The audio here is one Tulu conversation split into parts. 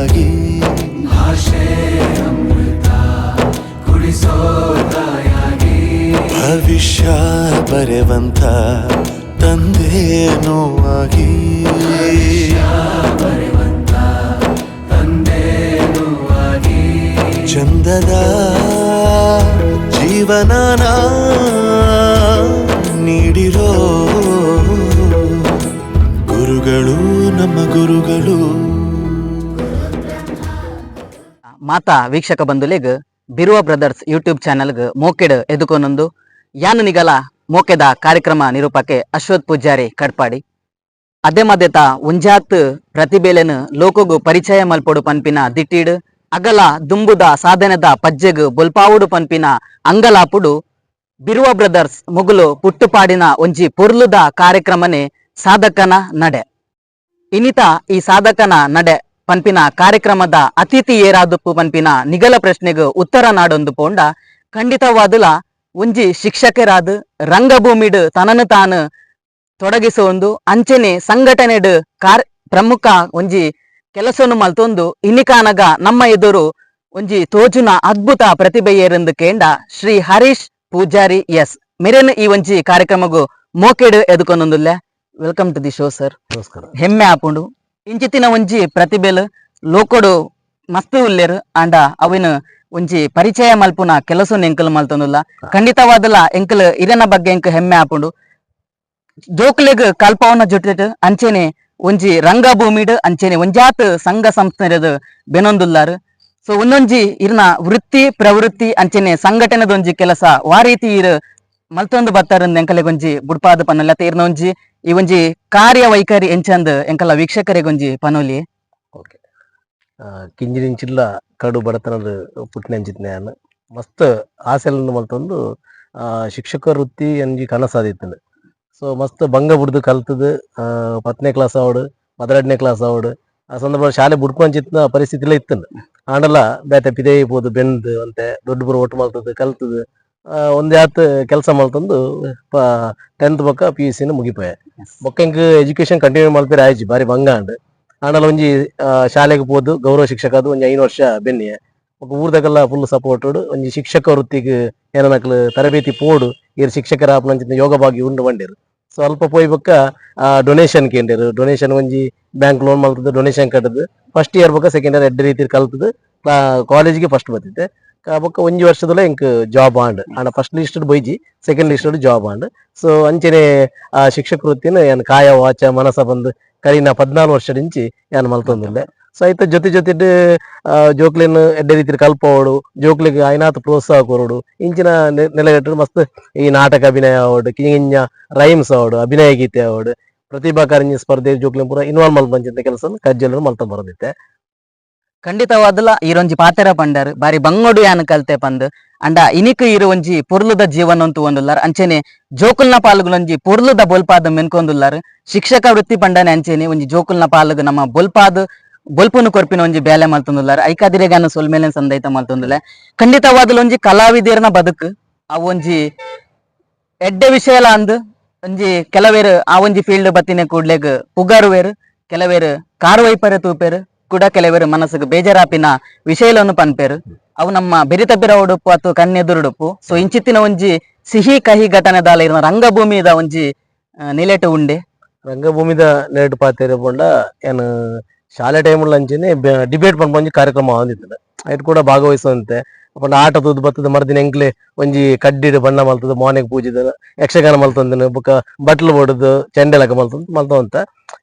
ತಾಯಾಗಿ. ಭಾಷೆ ಅಮೃತ ಕುಡಿಸೋ ತಾಯಾಗಿ. ಭವಿಷ್ಯ ಬರೆವಂತ ತಂದೇನೂ ಆಗಿ. ಬರೆವಂತ ತಂದೇನೂ ಆಗಿ. ಚಂದದ ಜೀವನನ ನೀಡಿರೋ ಗುರುಗಳು ನಮ್ಮ ಗುರುಗಳು. ಮಾತಾ ವೀಕ್ಷಕ ಬಂಧುಲೆಗ್ ಬಿರುವ ಬ್ರದರ್ಸ್ ಯೂಟ್ಯೂಬ್ ಚಾನೆಲ್ಗ್ ಮೋಕೆಡ್ ಎದುಕೊನೊಂದು ಯಾನು ನಿಗಲ ಮೋಕೆದ ಕಾರ್ಯಕ್ರಮ ನಿರೂಪಕೆ ಅಶ್ವಥ್ ಪೂಜಾರಿ ಕಡ್ಪಾಡಿ. ಅದೇ ಮಧ್ಯತ ಒಂಜಾತ್ ಪ್ರತಿಭೆಲೆನ್ ಲೋಕಗು ಪರಿಚಯ ಮಲ್ಪೊಡು ಪನ್ಪಿನ ದಿಟ್ಟಿಡ್, ಅಗಲ ದುಂಬುದ ಸಾಧನೆದ ಪಜ್ಜೆಗ್ ಬೊಲ್ಪಾವುಡು ಪನ್ಪಿನ ಅಂಗಲಾಪುಡು ಬಿರುವ ಬ್ರದರ್ಸ್ ಮುಗುಲು ಪುಟ್ಟುಪಾಡಿನ ಒಂಜಿ ಪೊರ್ಲುದ ಕಾರ್ಯಕ್ರಮನೆ ಸಾಧಕನ ನಡೆ. ಇನಿತ ಈ ಸಾಧಕನ ನಡೆ ಪನ್ಪಿನ ಕಾರ್ಯಕ್ರಮದ ಅತಿಥಿ ಏರಾದುಪ್ಪು ಪನ್ಪಿನ ನಿಗಲ ಪ್ರಶ್ನೆಗ್ ಉತ್ತರ ನಾಡೊಂದು ಪೋಂಡ, ಖಂಡಿತವಾದುಲ ಒಂಜಿ ಶಿಕ್ಷಕರಾದ ರಂಗಭೂಮಿಡ್ ತನನು ತಾನು ತೊಡಗಿಸೊಂದು, ಅಂಚೆನೆ ಸಂಘಟನೆಡ್ ಪ್ರಮುಖ ಒಂಜಿ ಕೆಲಸನು ಮಲ್ತೊಂದು, ಇನಿಕಾನಗ ನಮ್ಮ ಎದುರು ಒಂಜಿ ತೋಜುನ ಅದ್ಭುತ ಪ್ರತಿಭೆ ಏರೆಂದು ಕೇಂಡ ಶ್ರೀ ಹರೀಶ್ ಪೂಜಾರಿ ಎಸ್ ಮೆರೆನ್ ಈ ಒಂಜಿ ಕಾರ್ಯಕ್ರಮಗು ಮೋಕೆಡ್ ಎದುಕೊನೊಂದುಲ್ಲೆ. Welcome to the show, sir. ನಮಸ್ಕಾರ. ಹೆಮ್ಮೆ ಆಪುಂಡು. ಇಂಚಿತ್ತಿನ ಒಂಜಿ ಪ್ರತಿಭೆಲು ಲೋಕೊಡು ಮಸ್ತ್ ಉಲ್ಲೆರ್. ಆಂಡ ಅವಿನ ಒಂಜಿ ಪರಿಚಯ ಮಲ್ಪುನ ಕೆಲಸ ಎಂಕಲ್ ಮಲ್ತೊಂದುಲ್ಲ. ಖಂಡಿತವಾದಲ ಎಂಕಲ್ ಇರೆನ ಬಗ್ಗೆ ಎಂಕ್ ಹೆಮ್ಮೆ ಆಪುಂಡು. ಜೋಕ್ಲೆಗ್ ಕಲ್ಪವನ ಜೊತೆ ಅಂಚೆನೆ ಒಂಜಿ ರಂಗಭೂಮಿಡ್ ಅಂಚೆನೆ ಒಂಜಾತ್ ಸಂಘ ಸಂಸ್ಥೆದ ಬೆನೊಂದುಲ್ಲಾರ್. ಸೊ ಒಂದೊಂಜಿ ಇರ್ನ ವೃತ್ತಿ ಪ್ರವೃತ್ತಿ ಅಂಚೆನೆ ಸಂಘಟನೆದೊಂಜಿ ಕೆಲಸ ವಾ ರೀತಿ ಇರ್ ಮಲ್ತೊಂದು ಬತ್ತಾರಂದ್ ಎಂಕಲೆಗೊಂಜಿ ಬುಡ್ಪಾದ ಪನೊಲಿ, ಅತ್ತ ಇರ್ನ ಒಂಜಿ ಈ ಒಂಜಿ ಕಾರ್ಯ ವೈಖರಿ ಎಂಚಂದ್ ಎಂಕಲ ವೀಕ್ಷಕರಿಗೊಂಜಿ ಪನೊಲಿ. ಓಕೆ. ಕಿಂಜಿನಿಂಚಿಲ್ಲ ಕಡು ಬಡತನದ ಪುಟ್ಟಿನಂಚಿತ್ನೆ. ಮಸ್ತ್ ಆಸೆలను ಮಲ್ತೊಂದು ಶಿಕ್ಷಕ ವೃತ್ತಿ ಒಂಜಿ ಕನಸಾದಿತ್ತಂಡು. ಸೊ ಮಸ್ತ್ ಬಂಗ ಬುಡ್ದು ಕಲ್ತದು 10ನೇ ಕ್ಲಾಸ್ ಆವಡು, 12ನೇ ಕ್ಲಾಸ್ ಆವಡು, ಆ ಸಂದರ್ಭ ಶಾಲೆ ಬುಡ್ಪಂಚಿತ್ನ ಪರಿಸ್ಥಿತಿಲ ಇತ್ತಂಡು. ಆಂಡಲ ಬೇತೆ ಪಿದೈ ಪೋದು ಬೆಂದ್ ಅಂತೆ ದೊಡ್ಡ ಬುರ ಒಟ್ಟು ಮಲ್ತದು ಕಲ್ತದು ಒಂದ್ಯಾತ್ ಕೆಲಸ ಮಲ್ತೊಂದು 10th ಬೊಕ್ಕ ಪಿಯುಸಿನ ಮುಗಿಪೋಯೆ. ಬೊಕ್ಕ ಎಂಕ್ ಎಜುಕೇಶನ್ ಕಂಟಿನ್ಯೂ ಮಲ್ಪೆರೆ ಆಯ್ಜಿ, ಬಾರಿ ಬಂಗ ಆಂಡ್. ಆಂಡಲ ಒಂಜಿ ಶಾಲೆಗೆ ಪೋದು ಗೌರವ ಶಿಕ್ಷಕ ಅದು ಒಂಜಿ 5 ವರ್ಷ ಬೆನ್ನಿಯೆ. ಬೊಕ್ಕ ಊರ್ದಗಲ್ಲ ಫುಲ್ ಸಪೋರ್ಟ್. ಒಂಜಿ ಶಿಕ್ಷಕ ವೃತ್ತಿಗ್ ಏನನಕ್ಲು ತರಬೇತಿ ಪೋಡು, ಈರ್ ಶಿಕ್ಷಕರ ಆಪುನಂಚಿನ ಯೋಗ ಭಾಗ್ಯ ಉಂಡು ಬಂಡೇರು. ಸ್ವಲ್ಪ ಪೋಯಿ ಬೊಕ್ಕ ಡೊನೇಷನ್ ಕೇಂಡೇರು. ಡೊನೇಷನ್ ಒಂಜಿ ಬ್ಯಾಂಕ್ ಲೋನ್ ಮಲ್ತದ್ದು, ಡೊನೇಷನ್ ಕಟ್ಟದು, ಫಸ್ಟ್ ಇಯರ್ ಬೊಕ್ಕ ಸೆಕೆಂಡ್ ಇಯರ್ ಎಡ್ಡೆ ರೀತಿ ಕಲ್ತದ್ದು ಕಾಲೇಜ್ಗೆ ಫಸ್ಟ್ ಬತ್ತಿತ್ತೆ. ಬೊಕ್ಕ ಒಂಜಿ ವರ್ಷದಲ್ಲೇ ಎಂಕ್ ಜಾಬ್ ಆಂಡ್. ಆಂಡ first list baiji, second list job and. So ಅಂಚನೆ ಆ ಶಿಕ್ಷಕ ವೃತ್ತಿನ ಯಾನ್ ಕಾಯ ವಾಚ ಮನಸ ಬಂದು ಕರಿನ 14 ವರ್ಷದಿಂಚಿ ಯಾನ್ ಮಲ್ತೊಂದುಲ್ಲೆ. ಸೊ ಐತ ಜೊತೆ ಜೊತೆಡ್ ಜೋಕ್ಲೆನ್ ಎಡ್ಡೆ ರೀತಿಡ್ ಕಲ್ಪವೊಡು, ಜೋಕ್ಲೆಗ್ ಆಯ್ನಾತ್ ಪ್ರೋತ್ಸಾಹ ಕೊರೊಡು, ಇಂಚಿನ ನೆಲೆಗಟ್ಟು ಮಸ್ತ್ ಈ ನಾಟಕ ಅಭಿನಯ ಆವಡ್, ಕಿಂಜ ರೈಮ್ಸ್ ಆವಡ್, ಅಭಿನಯ ಗೀತೆ ಆವಡ್, ಪ್ರತಿಭಾ ಕಾರಂಜಿ ಸ್ಪರ್ಧೆ ಜೋಕ್ಲೆನ್ ಪೂರ ಇನ್ವಾಲ್ವ್ ಮಲ್ಪಂಚಿನ ಕೆಲಸ ಕಜ್ಜೆಲ್ಲ ಮಲ್ತೊಂದು ಬರೋದಿತ್ತೆ. ಖಂಡಿತವಾದಲ ಈರೊಂಜಿ ಪಾತೆರ ಪಂಡರ್, ಬಾರಿ ಬಂಗೋಡು ಯಾನ್ ಕಲ್ತೆ ಪಂದ್. ಅಂಡ ಇನಿಕ್ ಇರು ಒಂಜಿ ಪೊರ್ಲುದ ಜೀವನ ಅಂತೂ ಒಂದುಲ್ಲಾರ್. ಅಂಚೆನೆ ಜೋಕುಲ್ನ ಪಾಲುಗುಲೊಂಜಿ ಪೊರ್ಲುದ ಬೊಲ್ಪಾದ ಮೆನ್ಕೊಂದುಲ್ಲಾರ್. ಶಿಕ್ಷಕ ವೃತ್ತಿ ಪಂಡನೆ ಅಂಚೆನೆ ಒಂಜಿ ಜೋಕುಲ್ನ ಪಾಲುಗು ನಮ್ಮ ಬೊಲ್ಪಾದ ಬೊಲ್ಪುನು ಕೊರ್ಪಿನ ಒಂಜಿ ಬೇಲೆ ಮಲ್ತೊಂದುಲ್ಲಾರ್. ಐಕಾದಿರೆಗಾನ ಸೊಲ್ಮೇಲೆ ಸಂದೈತ ಮಲ್ತೊಂದುಲ್ಲೆ. ಖಂಡಿತವಾದಲ ಒಂಜಿ ಕಲಾವಿದೆರ್ನ ಬದುಕು ಅವು ಒಂಜಿ ಎಡ್ಡೆ ವಿಷಯಲ ಅಂದ್. ಒಂಜಿ ಕೆಲವೇರು ಆ ಒಂಜಿ ಫೀಲ್ಡ್ ಬತ್ತಿನ ಕೂಡ್ಲೆಗ್ ಪುಗಾರುವೇರು, ಕೆಲವೇರು ಕಾರು ವೈಪರೆ ತೂಪೇರು ಕೂಡ, ಕೆಲವೇರು ಮನಸ್ಸಿಗೆ ಬೇಜಾರಾಪಿನ ವಿಷಯಗಳನ್ನು ಪನ್ಪೇರು. ಅವು ನಮ್ಮ ಬೆರಿತ ಬಿರ ಉಡುಪು ಅಥವಾ ಕಣ್ಣೆದುರುಡುಪು. ಸೊ ಇಂಚಿತ್ತಿನ ಒಂಜಿ ಸಿಹಿ ಕಹಿ ಘಟನೆ ದಾಲ ಇರುವ ರಂಗಭೂಮಿದ ಒಂಜಿ ನಿಲೆಟು ಉಂಡೆ? ರಂಗಭೂಮಿದ ನೆರಡು ಪಾತೆರ ಪಂಡ, ಏನ್ ಶಾಲೆ ಟೈಮ್ ಅಂಚೆನೆ ಡಿಬೇಟ್ ಪನ್ಪ ಒಂಜಿ ಕಾರ್ಯಕ್ರಮ ಆವೊಂದಿತ್ತುಂಡು. ಐಟ್ ಕೂಡ ಭಾಗವಹಿಸುವಂತೆ ಪಂಡ ಆಟ ತೂದು ಬತ್ತದ ಮರ್ದಿನ ಎಂಕ್ಲೆ ಒಂಜಿ ಕಡ್ಡಿಡ್ ಬಣ್ಣ ಮಲ್ತದ, ಮೋನೆಗ್ ಪೂಜಿದ ಯಕ್ಷಗಾನ ಮಲ್ತೊಂದಿನ, ಬೊಕ್ಕ ಬಟ್ಲು ಬಡ್ದು ಚೆಂಡೆಲಕ ಮಲ್ತೊಂದು ಮಲ್ತೊಂತ.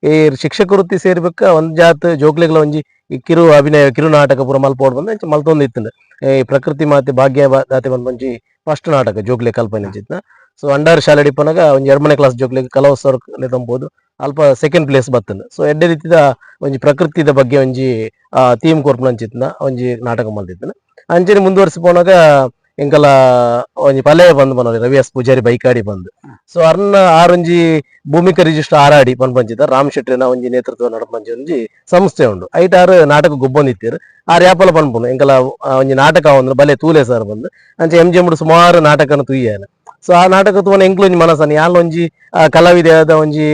ಈ ಶಿಕ್ಷಕ ವೃತ್ತಿ ಸೇರ್ಬೇಕ ಒಂದ್ ಜಾತ್ ಜೋಕ್ಲೆಗ್ಲ ಒಂಜಿ ಈ ಕಿರು ಅಭಿನಯ, ಕಿರು ನಾಟಕ ಪೂರ ಮಲ್ಪೋಡು ಬಂದು ಅಂಚ ಮಲ್ತೊಂದು ಇತ್ತುಂಡು. ಈ ಪ್ರಕೃತಿ ಮಾತೆ ಭಾಗ್ಯ ದಾತೆ ಬಂದ್ ಒಂಜಿ ಫಸ್ಟ್ ನಾಟಕ ಜೋಕ್ಲೆ ಕಲ್ಪನೆ ಅಂಚಿತ್ನ. ಸೊ ಅಂಡರ್ ಶಾಲೆ ಡಿಪ್ಪನಾಗ ಒಂಜಿ 2ನೇ ಕ್ಲಾಸ್ ಜೋಕ್ಲೆಗ್ ಕಲೋತ್ಸವ ಲೆತೊಂಬೋದು, ಅಲ್ಪ ಸೆಕೆಂಡ್ ಪ್ಲೇಸ್ ಬತ್ತಂಡು. ಸೊ ಎಡ್ಡೆ ರೀತಿದ ಒಂಜಿ ಪ್ರಕೃತಿದ ಬಗ್ಗೆ ಒಂಜಿ ಥೀಮ್ ಕೊರ್ಪುನಂಚಿತ್ನ ಒಂಜಿ ನಾಟಕ ಮಲ್ತಿತ್ತನ. ಅಂಚನೆ ಮುಂದುವರ್ಸಿ ಪೋನಾಗ ಎಂಕಲ ಒಂಜಿ ಪಲೆಯ ಬಂದು ಬನ್ನೋರಿ, ರವಿ ಎಸ್ ಪೂಜಾರಿ ಬೈಕಾಡಿ ಬಂದು. ಸೊ ಅರ್ನ ಆರೊಂಜಿ ಭೂಮಿಕಾ ರಿಜಿಸ್ಟರ್ ಆರಾಡಿ ಪನ್ಪಂಚಿತ ರಾಮ್ ಶೆಟ್ಟಿನ ಒಂಜಿ ನೇತೃತ್ವ ನಡಪಂಚಿ ಒಂಜಿ ಸಂಸ್ಥೆ ಉಂಡು. ಐಟ್ ಆರು ನಾಟಕ ಗೊಬ್ಬೊಂದಿತ್ತೀರು. ಆರ್ ಯಾಪಲ ಪನ್ಪುನು, ಎಂಕಲ ಒಂಜಿ ನಾಟಕ ಒಂದು ಬಲೆ ತೂಲೆ ಸರ್ ಬಂದು. ಅಂಚೆ ಎಂ ಜಿ ಸುಮಾರು ನಾಟಕನ ತೂಯ್ಯಾನ. ಸೊ ಆ ನಾಟಕ ತೂವನ ಎಂಕ್ಲ ಒಂಜಿ ಮನಸ್ಸನ್ನ ಯಾನ್ ಒಂಜಿ ಕಲಾವಿದೆಯಾದ ಒಂಜಿ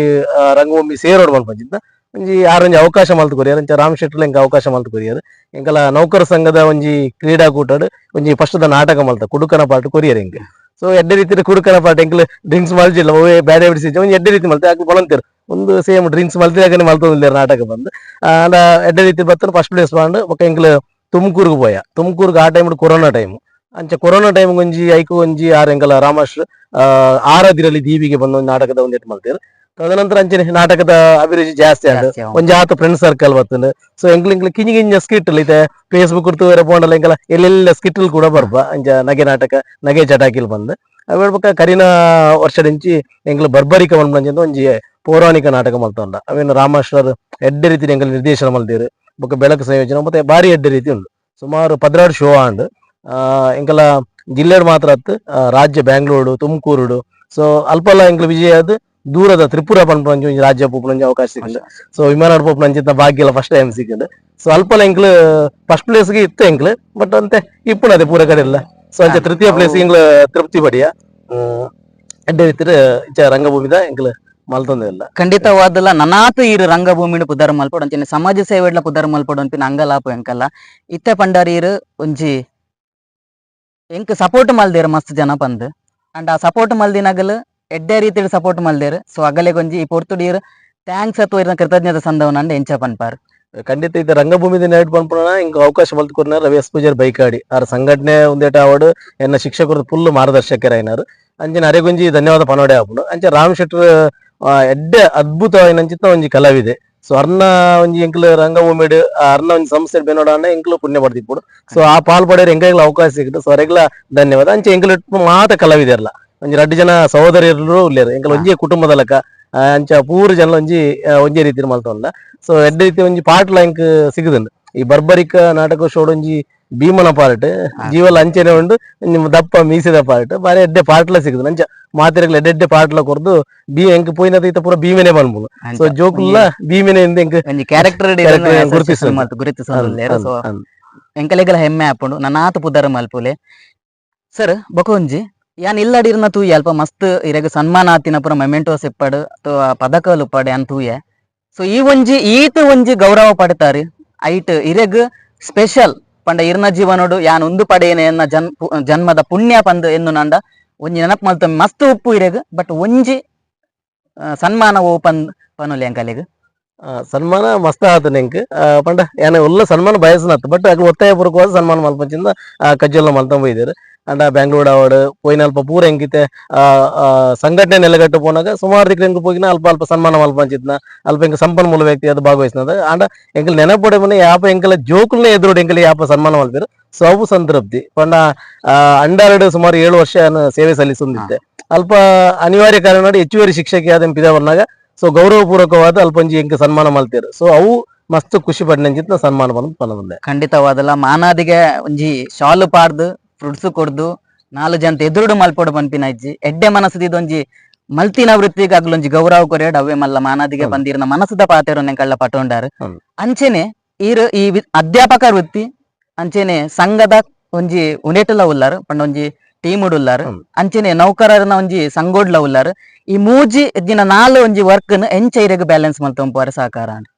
ರಂಗಭೂಮಿ ಸೇರೋಡು ಪನ್ಪಂಚಿತ್ತ. ಒಂಜಿ ಆರೊಂಜಿ ಅವಕಾಶ ಮಲ್ತ್ ಕೊರಿಯರ್. ಅಂಚ ರಾಮ್ ಶೆಟ್ರ್ ಎಂಕ್ ಅವಕಾಶ ಮಲ್ತ್ ಕೊರಿಯರ್. ಎಂಕಲ ನೌಕರ ಸಂಘದ ಒಂಜಿ ಕ್ರೀಡಾಕೂಟಡ್ ಒಂಜಿ ಫಸ್ಟ್ ದ ನಾಟಕ ಮಲ್ತ ಕುಡುಕನ ಪಾಠ ಕೊರಿಯರ್ ಎಂಕ್. ಸೊ ಎಡ್ಡೆ ರೀತಿಯ ಕುಡುಕನ ಪಾಠ, ಎಂಕ್ಲು ಡ್ರಿಂಕ್ಸ್ ಮಲ್ಜಿಲ್ಲ, ಒವ್ವೆ ಬ್ಯಾಡ್ ಹ್ಯಾಬಿಟ್ಸ್ ಇಜ್ಜಿ. ಒಂಜಿ ಎಡ್ಡೆ ರೀತಿ ಮಲ್ತೆ. ಅಕ್ಲು ಬಲಂತೇರು ಒಂದು ಸೇಮ್ ಡ್ರಿಂಕ್ಸ್ ಮಲ್ತಿನಾಗನೆ ಮಲ್ತೊಂದುಲ್ಲೆರ್ ನಾಟಕ ಬಂದು. ಆಂಡ ಎಡ್ಡೆ ರೀತಿ ಬತ್ತನ ಫಸ್ಟ್ ಪ್ಲೇಸ್ ಪಂಡ್ ಬೊಕ ಎಂಕ್ಲು ತುಮಕೂರುಗು ಪೋಯ. ತುಮಕೂರುಗು ಆ time corona time. ಅಂಚ ಕೊರೋನಾ ಟೈಮ್ ಒಂಜಿ ಐಕು ಒಂಜಿ ಆರ್ ಎಂಕಲ ರಾಮಾಶ್ರ ಆರದಿರಲ್ಲಿ ದೀವಿಗೆ ಬಂದ ಒಂದು ನಾಟಕದ ಒಂದೆಟ್ ಮಲ್ತೇರು. ತದನಂತರ ಅಂಚನೆ ನಾಟಕದ ಅಭಿರುಚಿ ಜಾಸ್ತಿ ಆಂಡ್. ಜಾಸ್ತಿ ಆವು. ಒಂಜಿ ಆತ ಫ್ರೆಂಡ್ ಸರ್ಕಲ್ ಬತ್ತಂಡ್. ಸೊ ಎಂಕ್ಲು ಎಂಕ್ಲು ಕಿಂಜಿ ಕಿಂಜ ಸ್ಕಿಟ್ ಇತ್ತೆ ಫೇಸ್ಬುಕ್ ತೂವರೆ ಪೋಂಡಲ ಎಂಕಲ ಎಲ್ಲೆಲ್ಲ ಸ್ಕಿಟ್ ಕೂಡ ಬರ್ಪ. ಅಂಚ ನಗೆ ನಾಟಕ, ನಗೆ ಚಟಾಕಿಲ್ ಬಂದ್ ಅವ್ ಬೊಕ ಕರಿನ ವರ್ಷದಿಂಚಿ ಎಂಕ್ಲು ಬರ್ಬರಿಕ ಪನ್ಪುನಂಚಿನ ಒಂಜಿ ಪೌರಾಣಿಕ ನಾಟಕ ಮಲ್ತೊಂಡ. ಅವೇನು ರಾಮಾಶ್ವರ್ ಎಡ್ಡೆ ರೀತಿ ಎಂಕಲ್ ನಿರ್ದೇಶನ ಮಲ್ದೇರು, ಬೊಕ ಬೆಳಕು ಸಂಯೋಜನೆ ಮತ್ತೆ ಬಾರಿ ಎಡ್ಡೆ ರೀತಿ ಉಂಡು. ಸುಮಾರು 12 ಶೋ ಆಂಡ್. ಎಂಕಲ ಜಿಲ್ಲೆಡ್ ಮಾತ್ರ ಅತ್ತು, ರಾಜ್ಯ ಬ್ಯಾಂಗ್ಳೂರು, ತುಮಕೂರು, ಸೊ ಅಲ್ಪಲ್ಲ ಎಂಕ್ಲು ವಿಜಯ ಆದ್ ದೂರದ ತ್ರಿಪುರ ಪನ್ಪುನಂಚಿ ಒಂಜಿ ರಾಜ್ಯ ಪೋಪುನಂಚಿ ಅವಕಾಶ ಸಿಕ್ಕಂಡು. ಸೊ ವಿಮಾನ ಪೋಪುನಂಚಿನ ಭಾಗ್ಯಲ ಫಸ್ಟ್ ಟೈಮ್ ಸಿಕ್ಕಂಡು. ಸೊ ಅಲ್ಪಲ ಎಂಕ್ಲು ಫಸ್ಟ್ ಪ್ಲೇಸ್ ಗೆ ಇತ್ತು ಎಂಕ್ಲು, ಬಟ್ ಅಂತೆ ಇಪ್ಪುನದೆ ಪೂರ ಕಡೆ ಇಲ್ಲ. ಸೊ ಅಂಚ ತೃತೀಯ ಪ್ಲೇಸ್ ಎಂಕ್ಲು ತೃಪ್ತಿ ಪಡಿಯ. ಎಡ್ಡೆ ರೀತಿಡ್ ಇಚ್ಚ ರಂಗಭೂಮಿದ ಎಂಕ್ಲು ಮಲ್ತೊಂದಿಲ್ಲ. ಖಂಡಿತವಾದಲ್ಲ, ನನಾತ್ ಈರು ರಂಗಭೂಮಿಡ್ ಪುದರ್ ಮಲ್ಪೊಡು, ಅಂಚನೆ ಸಮಾಜ ಸೇವೆಡ್ಲ ಪುದರ್ ಮಲ್ಪೊಡು ಅನ್ಪಿನ ಅಂಗಲಾಪು ಎಂಕಲ್ಲ. ಇತ್ತೆ ಪಂಡಾರ ಈರು ಒಂಜಿ ಎಂಕ್ ಸಪೋರ್ಟ್ ಮಲ್ದೇರ್ ಮಸ್ತ್ ಜನ ಪಂದ್. ಅಂಡ್ ಆ ಸಪೋರ್ಟ್ ಮಲ್ದಿನಗಲ್ ಎಡ್ಡೆ ರೀತಿಡ್ ಸಪೋರ್ಟ್ ಮಲ್ದೇರ್. ಸೊ ಅಗಲೆಗೊಂಜಿ ಈ ಪೊರ್ತುಡು ಈರ್ thanks ಅಥವಾ ಇರ್ನ ಕೃತಜ್ಞತೆ ಸಂದವನಂಡ ಎಂಚ ಪನ್ಪಾರ್? ಖಂಡಿತ ಇದು ರಂಗಭೂಮಿ ನೈಟ್ ಪನ್ಪುನ ಇಂಕ ಅವಕಾಶ ಮಲ್ತ್ ಕೊರ್ನ ರವಿ ಎಸ್ ಪೂಜಾರಿ ಬೈಕಾಡಿ ಆರ್ ಸಂಘಟನೆ ಒಂದೇಟ ಆವಡ್, ಎನ್ನ ಶಿಕ್ಷಕರು ಫುಲ್ ಮಾರ್ಗದರ್ಶಕರಾಯಿನಾರು. ಅಂಚಿನ ಅರೆಗೊಂಜಿ ಧನ್ಯವಾದ ಪನೋಡೆ ಆಪುಂಡು. ಅಂಚ ರಾಮ್ ಶೆಟ್ರ್ ಎಡ್ಡೆ ಅದ್ಭುತವಾಯಿನಂಚಿತ್ತ ಒಂಜಿ ಕಲಾವಿದೆ. ಸೊ ಅರ್ನ ಒಂಜಿ ಎಂಕ್ಲು ರಂಗಭೂಮಿಡ್ ಅರ್ನ ಒಂಜಿ ಸಂಸ್ಥೆ ಬೆನೋಡಾಂಡ ಎಂಕ್ಲು ಪುಣ್ಯ ಪಡ್ದಿಪ್ಪುಡು. ಸೊ ಆ ಪಾಲ್ ಪಡೆಯರ್ ಎಂಕೈಗ್ಲ ಅವಕಾಶ ಸಿಕ್ಕಿತು. ಸೊ ಅರೆಗ್ಲ ಧನ್ಯವಾದ. ಅಂಚೆ ಎಂಕ್ಲು ಮಾತ ಕಲಾವಿದೆರ್ಲ ಒಂಜಿ ರಡ್ಡು ಜನ ಸಹೋದರಿಯರು ಉಲ್ಲೇರು. ಎಂಕಲ್ ಒಂಜಿ ಕುಟುಂಬದ ಲೆಕ್ಕ. ಅಂಚ ಪೂರ ಜನ ಒಂಜಿ ಒಂಜೇ ರೀತಿ ಮಲ್ತೊಂಡ. ಸೊ ಎಡ್ಡೆ ರೀತಿ ಒಂಜಿ ಪಾಟ್ಲ ಎಂಕ್ ಸಿಗುದುಂಡು. ಈ ಬರ್ಬರಿಕ ನಾಟಕ ಶೋಡ್ ಒಂಜಿ ಭೀಮನ ಪಾರ್ಟ್, ಜೀವಲ ಅಂಚೆನೆ ಉಂಡು, ನಿಮ್ಮ ದಪ್ಪ ಮೀಸೆದ ಪಾರ್ಟ್, ಬಾರಿ ಎಡ್ಡೆ ಪಾಟ್ಲ ಸಿಗುದು. ಅಂಚ ಮಾತೆರೆಗ್ಲ ಎಡ್ಡೆ ಎಡ್ಡೆ ಪಾಟ್ಲ ಕೊರ್ದು ಬಿ ಎಂಕ್ ಪೋಯಿನದ ಇತ್ತ ಪೂರ ಭೀಮನೆ ಪನ್ಪುನು. ಸೊ ಜೋಕುಲ್ಲ ಭೀಮನೆ ಇಂದ ಎಂಕ್ ಒಂಜಿ ಕ್ಯಾರೆಕ್ಟರ್ character ಗುರುತಿಸುಂಡು. ಗುರುತಿಸೊಂದುಲ್ಲೆರ್. ಸೊ ಎಂಕಲೆಗಲ ಹೆಮ್ಮೆ ಆಪುಂಡು. ನನಾತ್ ಪುದರ್ ಮಲ್ಪುಲೆ ಸರ್. ಬೊಕ ಒಂಜಿ ಯಾನ್ ಇಲ್ಲಡಿರ್ನ ತೂಯೆ, ಅಲ್ಪ ಮಸ್ತ್ ಇರೆಗ್ ಸನ್ಮಾನ ಆತಿನ ಪೂರ ಮೆಮೆಂಟೋಸ್ ಇಪ್ಪಡು ಅಥವಾ ಪದಕಲು ಇಪ್ಪಡು ಯಾನ್ ತೂಯೆ. ಸೊ ಈ ಒಂಜಿ ಈತ್ ಒಂಜಿ ಗೌರವ ಪಡ್ತಾರೆ, ಐಟ್ ಇರೆಗ್ ಸ್ಪೆಷಲ್ ಪಂಡ ಇರ್ನ ಜೀವನೋಡು ಯಾನ್ ಉಂದು ಪಡೆಯನೆ ಎನ್ನ ಜನ್ಮದ ಪುಣ್ಯ ಪಂದ್ ಎನ್ನು ನಂಡ ಒಂಜಿ ನೆನಪು ಮಲ್ತ ಮಸ್ತ್ ಉಪ್ಪು ಇರೆಗ್, ಬಟ್ ಒಂಜಿ ಸನ್ಮಾನ ಓ ಪಂದ್ ಪನುಲೆ ಅಂಕಲೆಗ್. ಸನ್ಮಾನ ಮಸ್ತ್ ಆತ ಎಂಕ್. ಪಂಡ ಯಾನ್ ಉಲ್ಲ ಸನ್ಮಾನ ಬಯಸನತ್ತು, ಬಟ್ ಅಕ್ಲು ಒತ್ತಾಯ ಪೂರ್ವಕವಾದ ಸನ್ಮಾನ ಮಲ್ಪಂಚಿಂದ ಕಜ್ಜೊಲ್ಲ ಮಲ್ತೊಂದು ಪೋಯಿದೆರ್. ಅಂಡ ಬ್ಯಾಂಗ್ಳೂರ್ ಅವಾರ್ಡ್ ಪೋಯಿನ ಅಲ್ಪ ಪೂರ ಎಂಕಿತೆ ಆ, ಆ, ಸಂಘಟನೆ ನೆಲೆಗಟ್ಟು ಪೋನಾಗ ಸುಮಾರು ದಿಕ್ಕು ಎಂಕ್ ಪೋಗಿನ ಅಲ್ಪ ಅಲ್ಪ ಸನ್ಮಾನ ಮಲ್ಪಂಚಿತ್ನ, ಅಲ್ಪ ಎಂಕ್ ಸಂಪನ್ಮೂಲ ವ್ಯಕ್ತಿ ಅದು ಭಾಗವಹಿಸಿನದ. ಅಂಡ ಎಂಕಲ್ ನೆನಪೊಡೆ ಮನೆ ಯಾಪ ಎಂಕಲ ಜೋಕುಲ್ನ ಎದುರುಡು ಎಂಕಲ್ ಯಾಪ ಸನ್ಮಾನ ಮಲ್ಪೆರ್, ಸೊ ಅವು ಸಂತೃಪ್ತಿ. ಪಂಡ ಅಂಡಾರಡ್ ಸುಮಾರು 7 ವರ್ಷ ಯಾನ್ ಸೇವೆ ಸಲ್ಲಿಸೊಂದಿತ್ತೆ. ಅಲ್ಪ ಅನಿವಾರ್ಯ ಕಾರಣ ಹೆಚ್ಚುವರಿ ಶಿಕ್ಷಕಿ ಆದ ಪಿದ ಬರ್ನಾಗ ಸೊ ಗೌರವಪೂರ್ವಕವಾದ ಅಲ್ಪ ಒಂಜಿ ಎಂಕ್ ಸನ್ಮಾನ ಮಲ್ತೇರು. ಸೊ ಅವು ಮಸ್ತ್ ಖುಷಿ ಪಡಿನಂಚಿತ್ನ ಸನ್ಮಾನ ಬಂದು ಪನೊಂದೆ. ಖಂಡಿತವಾದಲ, ಮಾನಾದಿಗೆ ಒಂಜಿ ಶಾಲು ಪಾಡ್ದು ಫ್ರೂಟ್ಸ್ ಕೊಡ್ದು ನಾಲ್ ಜನ ಎದುರುಡು ಮಲ್ಪೊಡು ಪನ್ಪಿನ ಇಜ್ಜಿ. ಎಡ್ಡೆ ಮನಸ್ಸು ಇದೊಂಜಿ ಮಲ್ತಿನ ವೃತ್ತಿಗೆ ಅಗ್ಲೊಂಜಿ ಗೌರವ ಕೊರಿಯಡ್, ಅವೇ ಮಲ್ಲ ಮಾನಾದಿಗೆ ಬಂದಿರ್ನ ಮನಸ್ಸುದ ಪಾತೆರ ಕಳ್ಳ ಪಟೊಂಡಾರು. ಅಂಚೆನೆ ಈರ್ ಈ ಅಧ್ಯಾಪಕ ವೃತ್ತಿ, ಅಂಚೆನೆ ಸಂಘದ ಒಂಜಿ ಉನೇಟುಲ ಉಲ್ಲಾರು, ಪಂಡ ಒಂಜಿ ಟೀಮ್ ಉಲ್ಲಾರು, ಅಂಚೆನೆ ನೌಕರರನ ಒಂಜಿ ಸಂಗೋಡ್ಲ ಉಲ್ಲಾರು. ಈ ಮೂಜಿ ದಿನ ನಾಲ್ ಒಂಜಿ ವರ್ಕ್ ಎಂಚ ಇರೆಗ್ ಬ್ಯಾಲೆನ್ಸ್ ಮಲ್ತೊಂಪುವಾರ ಸಹಕಾರ?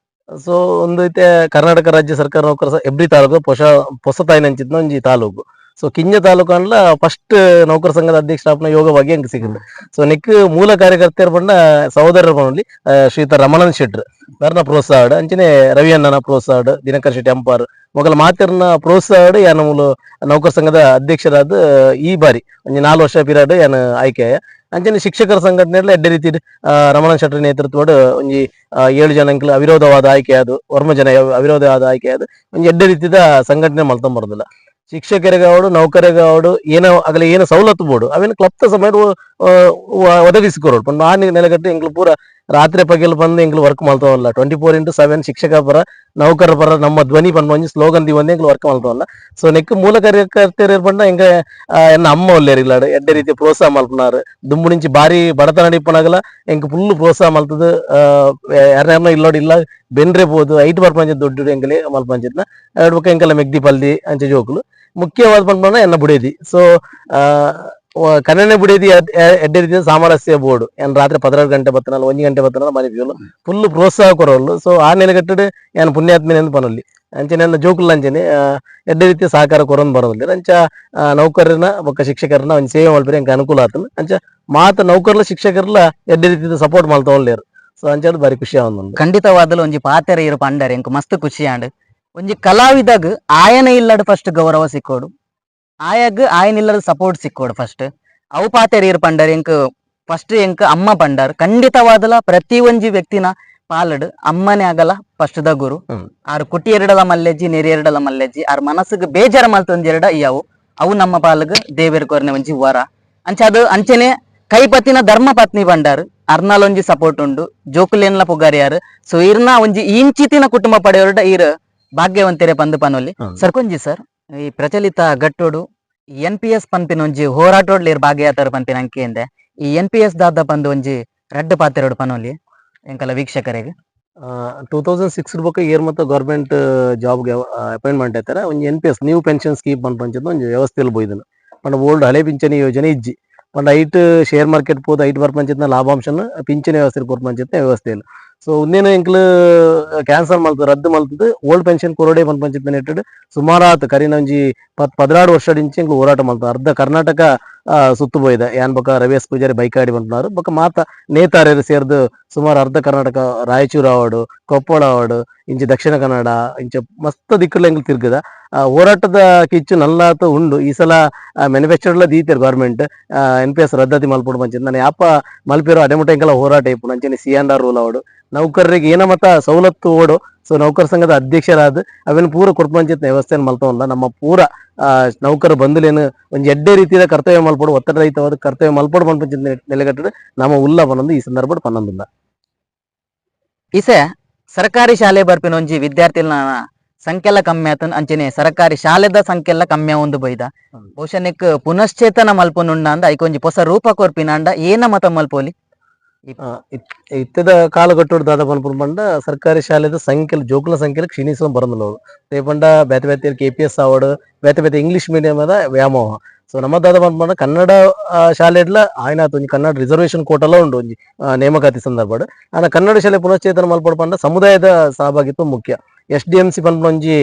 ಸೊ ಒಂದು ಐತೆ ಕರ್ನಾಟಕ ರಾಜ್ಯ ಸರ್ಕಾರ ನೌಕರ ಎಬ್ರಿ ತಾಲೂಕು ಪೊಸ ಪೊಸತಾಯಿನಂಚಿತ್ನ ಒಂಜಿ ತಾಲೂಕು. ಸೊ ಕಿಂಜ ತಾಲೂಕು ಅನ್ಲ ಫಸ್ಟ್ ನೌಕರ ಸಂಘದ ಅಧ್ಯಕ್ಷ ಯೋಗ ಭಾಗ್ಯ ಎಂಕ್ ಸಿಕ್ಕುಂಡು. ಸೊ ನೆಕ್ ಮೂಲ ಕಾರ್ಯಕರ್ತೆರ್ ಪಂಡ ಸಹೋದರರು ಪಂಡಲಿ ಶ್ರೀಯುತ ರಮಣನ್ ಶೆಟ್ರ್ ವರ್ನ ಪ್ರೋತ್ಸಾಹ, ಅಂಚನೆ ರವಿ ಅಣ್ಣನ ಪ್ರೋತ್ಸಾಹ, ದಿನಕರ್ ಶೆಟ್ಟಿ ಅಂಪಾರ್ ಮೊಗಲ ಮಾತೆರ್ನ ಪ್ರೋತ್ಸಾಹ ಯಾನ ಮೂಲು ನೌಕರ ಸಂಘದ ಅಧ್ಯಕ್ಷರಾದ ಈ ಬಾರಿ ಒಂಜಿ 4 ವರ್ಷ ಪೀರಿಯಡ್ ಯಾನ ಆಯ್ಕೆ. ಅಂಚನೆ ಶಿಕ್ಷಕರ ಸಂಘಟನೆ ಎಡ್ಡೆ ರೀತಿ ರಮಣ ಶೆಟ್ಟರ್ ನೇತೃತ್ವಡ್ ಒಂಜಿ 7 ಜನ ಎಂಕ್ಲು ಅವಿರೋಧವಾದ ಆಯ್ಕೆ ಅದು, ವರ್ಮ ಜನ ಅವಿರೋಧವಾದ ಆಯ್ಕೆ ಅದು, ಒಂಜಿ ಎಡ್ಡೆ ರೀತಿದ ಸಂಘಟನೆ ಮಲ್ತೊಂಬರ್ದಿಲ್ಲ. ಶಿಕ್ಷಕರಿಗಾವಡು ನೌಕರಿಗಾವಡು ಏನೋ ಆಗಲಿ ಏನೋ ಸವಲತ್ತು ಬೋಡು ಅವೇನು ಕ್ಲಪ್ತ ಸಮಯ ಒದಗಿಸಿಕೊರೋಡು ಪಂಡ ಆ ನೆಲೆಗಟ್ಟು ಎಂಕ್ಲು ಪೂರ ರಾತ್ರಿ ಪಗೆಲ್ ಬಂದು ಎಂಕ್ಲು ವರ್ಕ್ ಮಲ್ತವಲ್ಲ. 24x7 ಶಿಕ್ಷಕ ಪರ ನೌಕರ ಪರ ನಮ್ಮ ಧ್ವನಿ ಪಂಡ ಒಂಜಿ slogan the ಎಂಕ್ಲು work ಮಲ್ತವಲ್ಲ. So neck ಮೂಲ ಕಾರ್ಯಕರ್ತರು ಪಂಡ ಎಂಕ ಎನ್ನ ಅಮ್ಮ ಒಲ್ಲೇರು ಇಲ್ಲಾಡು ಎಡ್ಡೆ ರೀತಿ ಪ್ರೋತ್ಸಾಹ ಮಲ್ಪನಾರು. ದುಂಬು ನಿಂಚಿ ಬಾರಿ ಬಡತನ ಇಪ್ಪನಾಗಲ ಎಂಕ್ ಫುಲ್ ಪ್ರೋತ್ಸಾಹ ಮಲ್ತದು ಯಾರನ್ನ ಇಲ್ಲೋಡು ಇಲ್ಲ ಬೆನ್ರೆ ಪೋದು ಐಟ್ ಬರ್ಪಂಚ ದೊಡ್ಡ ಎಂಕಲೆ ಮಲ್ಪಂಚಿತ್ನ ಎರಡು ಬೊಕ್ಕ ಎಂಕಲ ಮೆಗ್ದಿ ಪಲ್ದಿ ಅಂಚೆ ಜೋಕುಲು. ಮುಖ್ಯವಾದ ಪಂಡ ಎನ್ನ ಬುಡೇದಿ. ಸೊ ಕನ್ನಡ ಬುಡೇದಿ ಎಡ್ಡೆ ರೀತಿಯ ಸಾಮರಸ್ಯ ಬೋರ್ಡ್ ಏನ್ ರಾತ್ರಿ 12 ಗಂಟೆ ಬತ್ತನಲ್ಲ, 1 ಗಂಟೆ ಬತ್ತನಲ್ಲ ಮನಿಪಿಯೊಲು ಫುಲ್ ಪ್ರೋತ್ಸಾಹ ಕೊರವಲ್ಲು. ಸೊ ಆ ನೆಲೆಗಟ್ಟಡೆ ಯಾನ್ ಪುಣ್ಯಾತ್ಮನೆ ಎಂದು ಪನೊಲ್ಲಿ. ಅಂಚನೆ ನನ್ನ ಜೋಕುಲ್ ಅಂಚನೆ ಎಡ್ಡೆ ರೀತಿಯ ಸಹಕಾರ ಕೊರೊಂದು ಬರೋದಿಲ್ಲ. ಅಂಚ ನೌಕರನ ಬೊಕ್ಕ ಶಿಕ್ಷಕರನ್ನ ಒಂಜಿ ಸೇವೆ ಮಲ್ಪೆರೆ ಎಂಕ್ ಅನುಕೂಲ ಆತುಂಡು. ಅಂಚ ಮಾತ ನೌಕರ್ಲ ಶಿಕ್ಷಕರ್ಲ ಎಡ್ಡೆ ರೀತಿಯ ಸಪೋರ್ಟ್ ಮಲ್ತೊಂದು. ಸೊ ಅಂಚಾದ್ ಬಾರಿ ಖುಷಿ ಆವೊಂದುಂಡು. ಖಂಡಿತವಾದಲು ಒಂಜಿ ಪಾತೆರ ಇರು ಪಂಡರೆ ಎಂಕ್ ಮಸ್ತ್ ಖುಷಿ ಆಂಡ್. ಒಂಜಿ ಕಲಾವಿದಗ್ ಆಯನ ಇಲ್ಲಡ್ ಫಸ್ಟ್ ಗೌರವ ಸಿಕ್ಕೋಡು, ಆಯಗ್ ಆಯನ ಇಲ್ಲಡ್ ಸಪೋರ್ಟ್ ಸಿಕ್ಕೋಡು ಫಸ್ಟ್. ಅವು ಪಾತೆರ ಇರು ಪಂಡರೆ ಎಂಕ್ ಫಸ್ಟ್ ಎಂಕ್ ಅಮ್ಮ ಪಂಡರ್. ಖಂಡಿತವಾದಲ ಪ್ರತಿ ಒಂಜಿ ವ್ಯಕ್ತಿನ ಪಾಲಡ್ ಅಮ್ಮನೇ ಆಗಲ್ಲ ಫಸ್ಟ್ the ಗುರು. ಆರ್ ಕುಟಿ ಎರಡಲ ಮಲ್ಲೆಜ್ಜಿ, ನೆರಿ ಎರಡಲ ಮಲ್ಲೆಜ್ಜಿ, ಆರ್ ಮನಸ್ಸಿಗೆ ಬೇಜಾರ ಮಲ್ತೊಂಜೆರಡ ಇಯಾವು ಅವು ನಮ್ಮ ಪಾಲಗ್ ದೇವೆರ್ ಕೊರ್ನೆ ಒಂಜಿ ವರ. ಅಂಚ ಅದು ಅಂಚನೆ ಕೈಪತ್ತಿನ ಧರ್ಮ ಪತ್ನಿ ಪಂಡಾರ್, ಅರ್ನಾಲ್ ಒಂಜಿ ಸಪೋರ್ಟ್ ಉಂಡು, ಜೋಕುಲೇನ್ಲ ಪುಗಾರಿಯಾರ್. ಸೊ ಇರ್ನ ಒಂಜಿ ಇಂಚಿತಿನ ಕುಟುಂಬ ಪಡೆಯೋರ್ಡ ಈರ್ ಭಾಗ್ಯವಂತೆರೆ ಪಂದು ಪನೊಲಿ. ಸರ್, ಕೊಂಜಿ ಸರ್, ಈ ಪ್ರಚಲಿತ ಗಟ್ಟೋಡು ಎನ್.ಪಿ.ಎಸ್ ಪನ್ಪಿನ ಒಂಜಿ ಹೋರಾಟೋಡ್ಲಿ ಇರ್ ಭಾಗ್ಯಾತರ ಪನ್ಪಿನ ಅಂಕೆಂದೆ. ಈ ಎನ್.ಪಿ.ಎಸ್ ದಾದ ಪಂದು ಒಂಜಿ ರಡ್ಡ್ ಪಾತೆರೋಡು ಪನೊಲಿ ಎಂಕಲ ವೀಕ್ಷಕರಿಗೆ. 2006 ಬೊಕ್ಕ ಏರ್ ಮತ್ತು ಗೌರ್ಮೆಂಟ್ ಜಾಬ್ಗೆ ಅಪಾಯಿಂಟ್ಮೆಂಟ್ ಆಯ್ತಾರ, ಒಂಜಿ NPS, new pension scheme ಪನ್ಪಂಚಿನ ಒಂಜಿ ವ್ಯವಸ್ಥೆಯಲ್ಲಿ ಬೋಯ್ದನು. ಪಂಡ ಓಲ್ಡ್ ಹಳೆ ಪಿಂಚಣಿ ಯೋಜನೆ ಇಜ್ಜಿ. ಪಂಡ ಐಟ್ ಶೇರ್ ಮಾರ್ಕೆಟ್ ಪೋದು ಐಟ್ ಬರ್ಪಂಚಿನ ಲಾಭಾಂಶನ ಪಿಂಚಣಿ ವ್ಯವಸ್ಥೆ ಕೊರ್ಪಂಚಿನ ವ್ಯವಸ್ಥೆ ಇಲ್ಲ. ಸೊ ಉಂದೇನ ಎಂಕ್ಲು ಕ್ಯಾನ್ಸಲ್ ಮಲ್ತು, ರದ್ದು ಮಲ್ತದ್ದು ಓಲ್ಡ್ ಪೆನ್ಷನ್ ಕೊರಡೆ ಪನ್ಪಂಚಿನ ನೆಟ್ಟಡ್ ಸುಮಾರಾತ್ ಕರಿನ ಒಂಜಿ 10-12 ವರ್ಷದಿಂಚ ಎಂಕ್ಲು ಹೋರಾಟ ಮಲ್ತ ಅರ್ಧ ಕರ್ನಾಟಕ ಸುತ್ತು ಪೋಯ್ದ. ಯಾನ್ ಬೊಕ ರವೇಶ್ ಪೂಜಾರಿ ಬೈಕಾಡಿ ಪನ್ಪುನಾರು ಬೊಕ ಮಾತ ನೇತಾರರು ಸೇರ್ದು ಸುಮಾರು ಅರ್ಧ ಕರ್ನಾಟಕ, ರಾಯಚೂರು ಆವಡು, ಕೊಪ್ಪಳ ಆವಡು, ಇಂಚ ದಕ್ಷಿಣ ಕನ್ನಡ, ಇಂಚ ಮಸ್ತ್ ದಿಕ್ಕುಲು ಎಂಕ್ಲು ತಿರ್ಗದ. ಹೋರಾಟದ ಕಿಚ್ಚು ನಲ್ಲಾತ ಉಂಡು. ಈ ಸಲ ಮ್ಯಾನುಫ್ಯಾಕ್ಚರ್ ದೀತೆರ್ ಗೌರ್ಮೆಂಟ್ ಎನ್.ಪಿ.ಎಸ್ ರದ್ದತಿ ಮಲ್ಪೊಡು ಪಂಚಿನ. ನಾನು ಯಾಪ ಮಲ್ಪೆರೋ ಅಡೆಮುಟ ಎಂಕಲ ಹೋರಾಟ ಇಪ್ಪುಂಡು. ಅಂಚನೆ ಸಿ.ಎನ್.ಆರ್ ರೂಲ್ ಆವಡು, ನೌಕರರಿಗೆ ಏನ ಮತ ಸವಲತ್ತು ಓಡು. ಸೊ ನೌಕರ ಸಂಘದ ಅಧ್ಯಕ್ಷರಾದ ಅವೇನು ಪೂರ ಕೊರ್ಪಂಚಿನ ವ್ಯವಸ್ಥೆಯನ್ನು ಮಲ್ತೊಂದ. ನಮ್ಮ ಪೂರ ನೌಕರ ಬಂಧುಲೇನು ಒಂಜಿ ಎಡ್ಡೆ ರೀತಿಯ ಕರ್ತವ್ಯ ಮಲ್ಪೊಡು, ಒತ್ತಡ ರಹಿತವಾದ ಕರ್ತವ್ಯ ಮಲ್ಪೊಡು ಪನ್ಪಂಚಿನ ನೆಲೆಗಟ್ಟಡು ನಮ್ಮ ಉಲ್ಲ ಪನೊಂದು ಈ ಸಂದರ್ಭಡ್ ಪನ್ನೊಂದುಲ್ಲ. ಇಸೆ ಸರ್ಕಾರಿ ಶಾಲೆ ಬರ್ಪಿನ ಒಂಜಿ ವಿದ್ಯಾರ್ಥಿಲ ಸಂಖ್ಯೆಲ್ಲ ಕಮ್ಮಿ ಆತನ್. ಅಂಚನೆ ಸರ್ಕಾರಿ ಶಾಲೆದ ಸಂಖ್ಯೆಲ್ಲ ಕಮ್ಮಿ ಒಂದು ಬೈದ. ಬಹುಶಃ ನೆಕ್ ಪುನಶ್ಚೇತನ ಮಲ್ಪೊನುಂಡ ಅಂದ ಐಕೊಂಜಿ ಹೊಸ ರೂಪ ಕೊರ್ಪಿನಾಂಡ ಏನ ಮತ ಮಲ್ಪೊಲಿ? ಇತ್ತದ ಕಾಲಘಟ್ಟೋಡು ದಾದ ಪನ್ಪುನ ಪಂಡ ಸರ್ಕಾರಿ ಶಾಲೆದ ಸಂಖ್ಯೆ, ಜೋಕುಲ ಸಂಖ್ಯೆ ಕ್ಷೀಣಿಸೋ ಬರಂದಿಲ್ಲ. ಪಂಡ ಬೇತೆ ಬೇತೆ ಕೆ.ಪಿ.ಎಸ್ ಆವಡ್, ಬೇತೆ ಬೇತೆ ಇಂಗ್ಲಿಷ್ ಮೀಡಿಯಂ ಅದ ವ್ಯಾಮೋಹ. ಸೊ ನಮ್ಮ ದಾದ ಪನ್ಪುನ ಕನ್ನಡ ಶಾಲೆಡ್ಲ ಆಯ್ನಾತ್ ಒಂಜಿ ಕನ್ನಡ ರಿಸರ್ವೇಶನ್ ಕೋಟಲ ಉಂಡು ಒಂಜಿ ನೇಮಕಾತಿ ಸಂದರ್ಭಡ್. ಆನ ಕನ್ನಡ ಶಾಲೆ ಪುನಶ್ಚೇತನ ಮಲ್ಪೊಡು ಪಂಡ ಸಮುದಾಯದ ಸಹಭಾಗಿತ್ವ ಮುಖ್ಯ. ಎಸ್.ಡಿ.ಎಂ.ಸಿ ಪನ್ಪುನ ಒಂಜಿ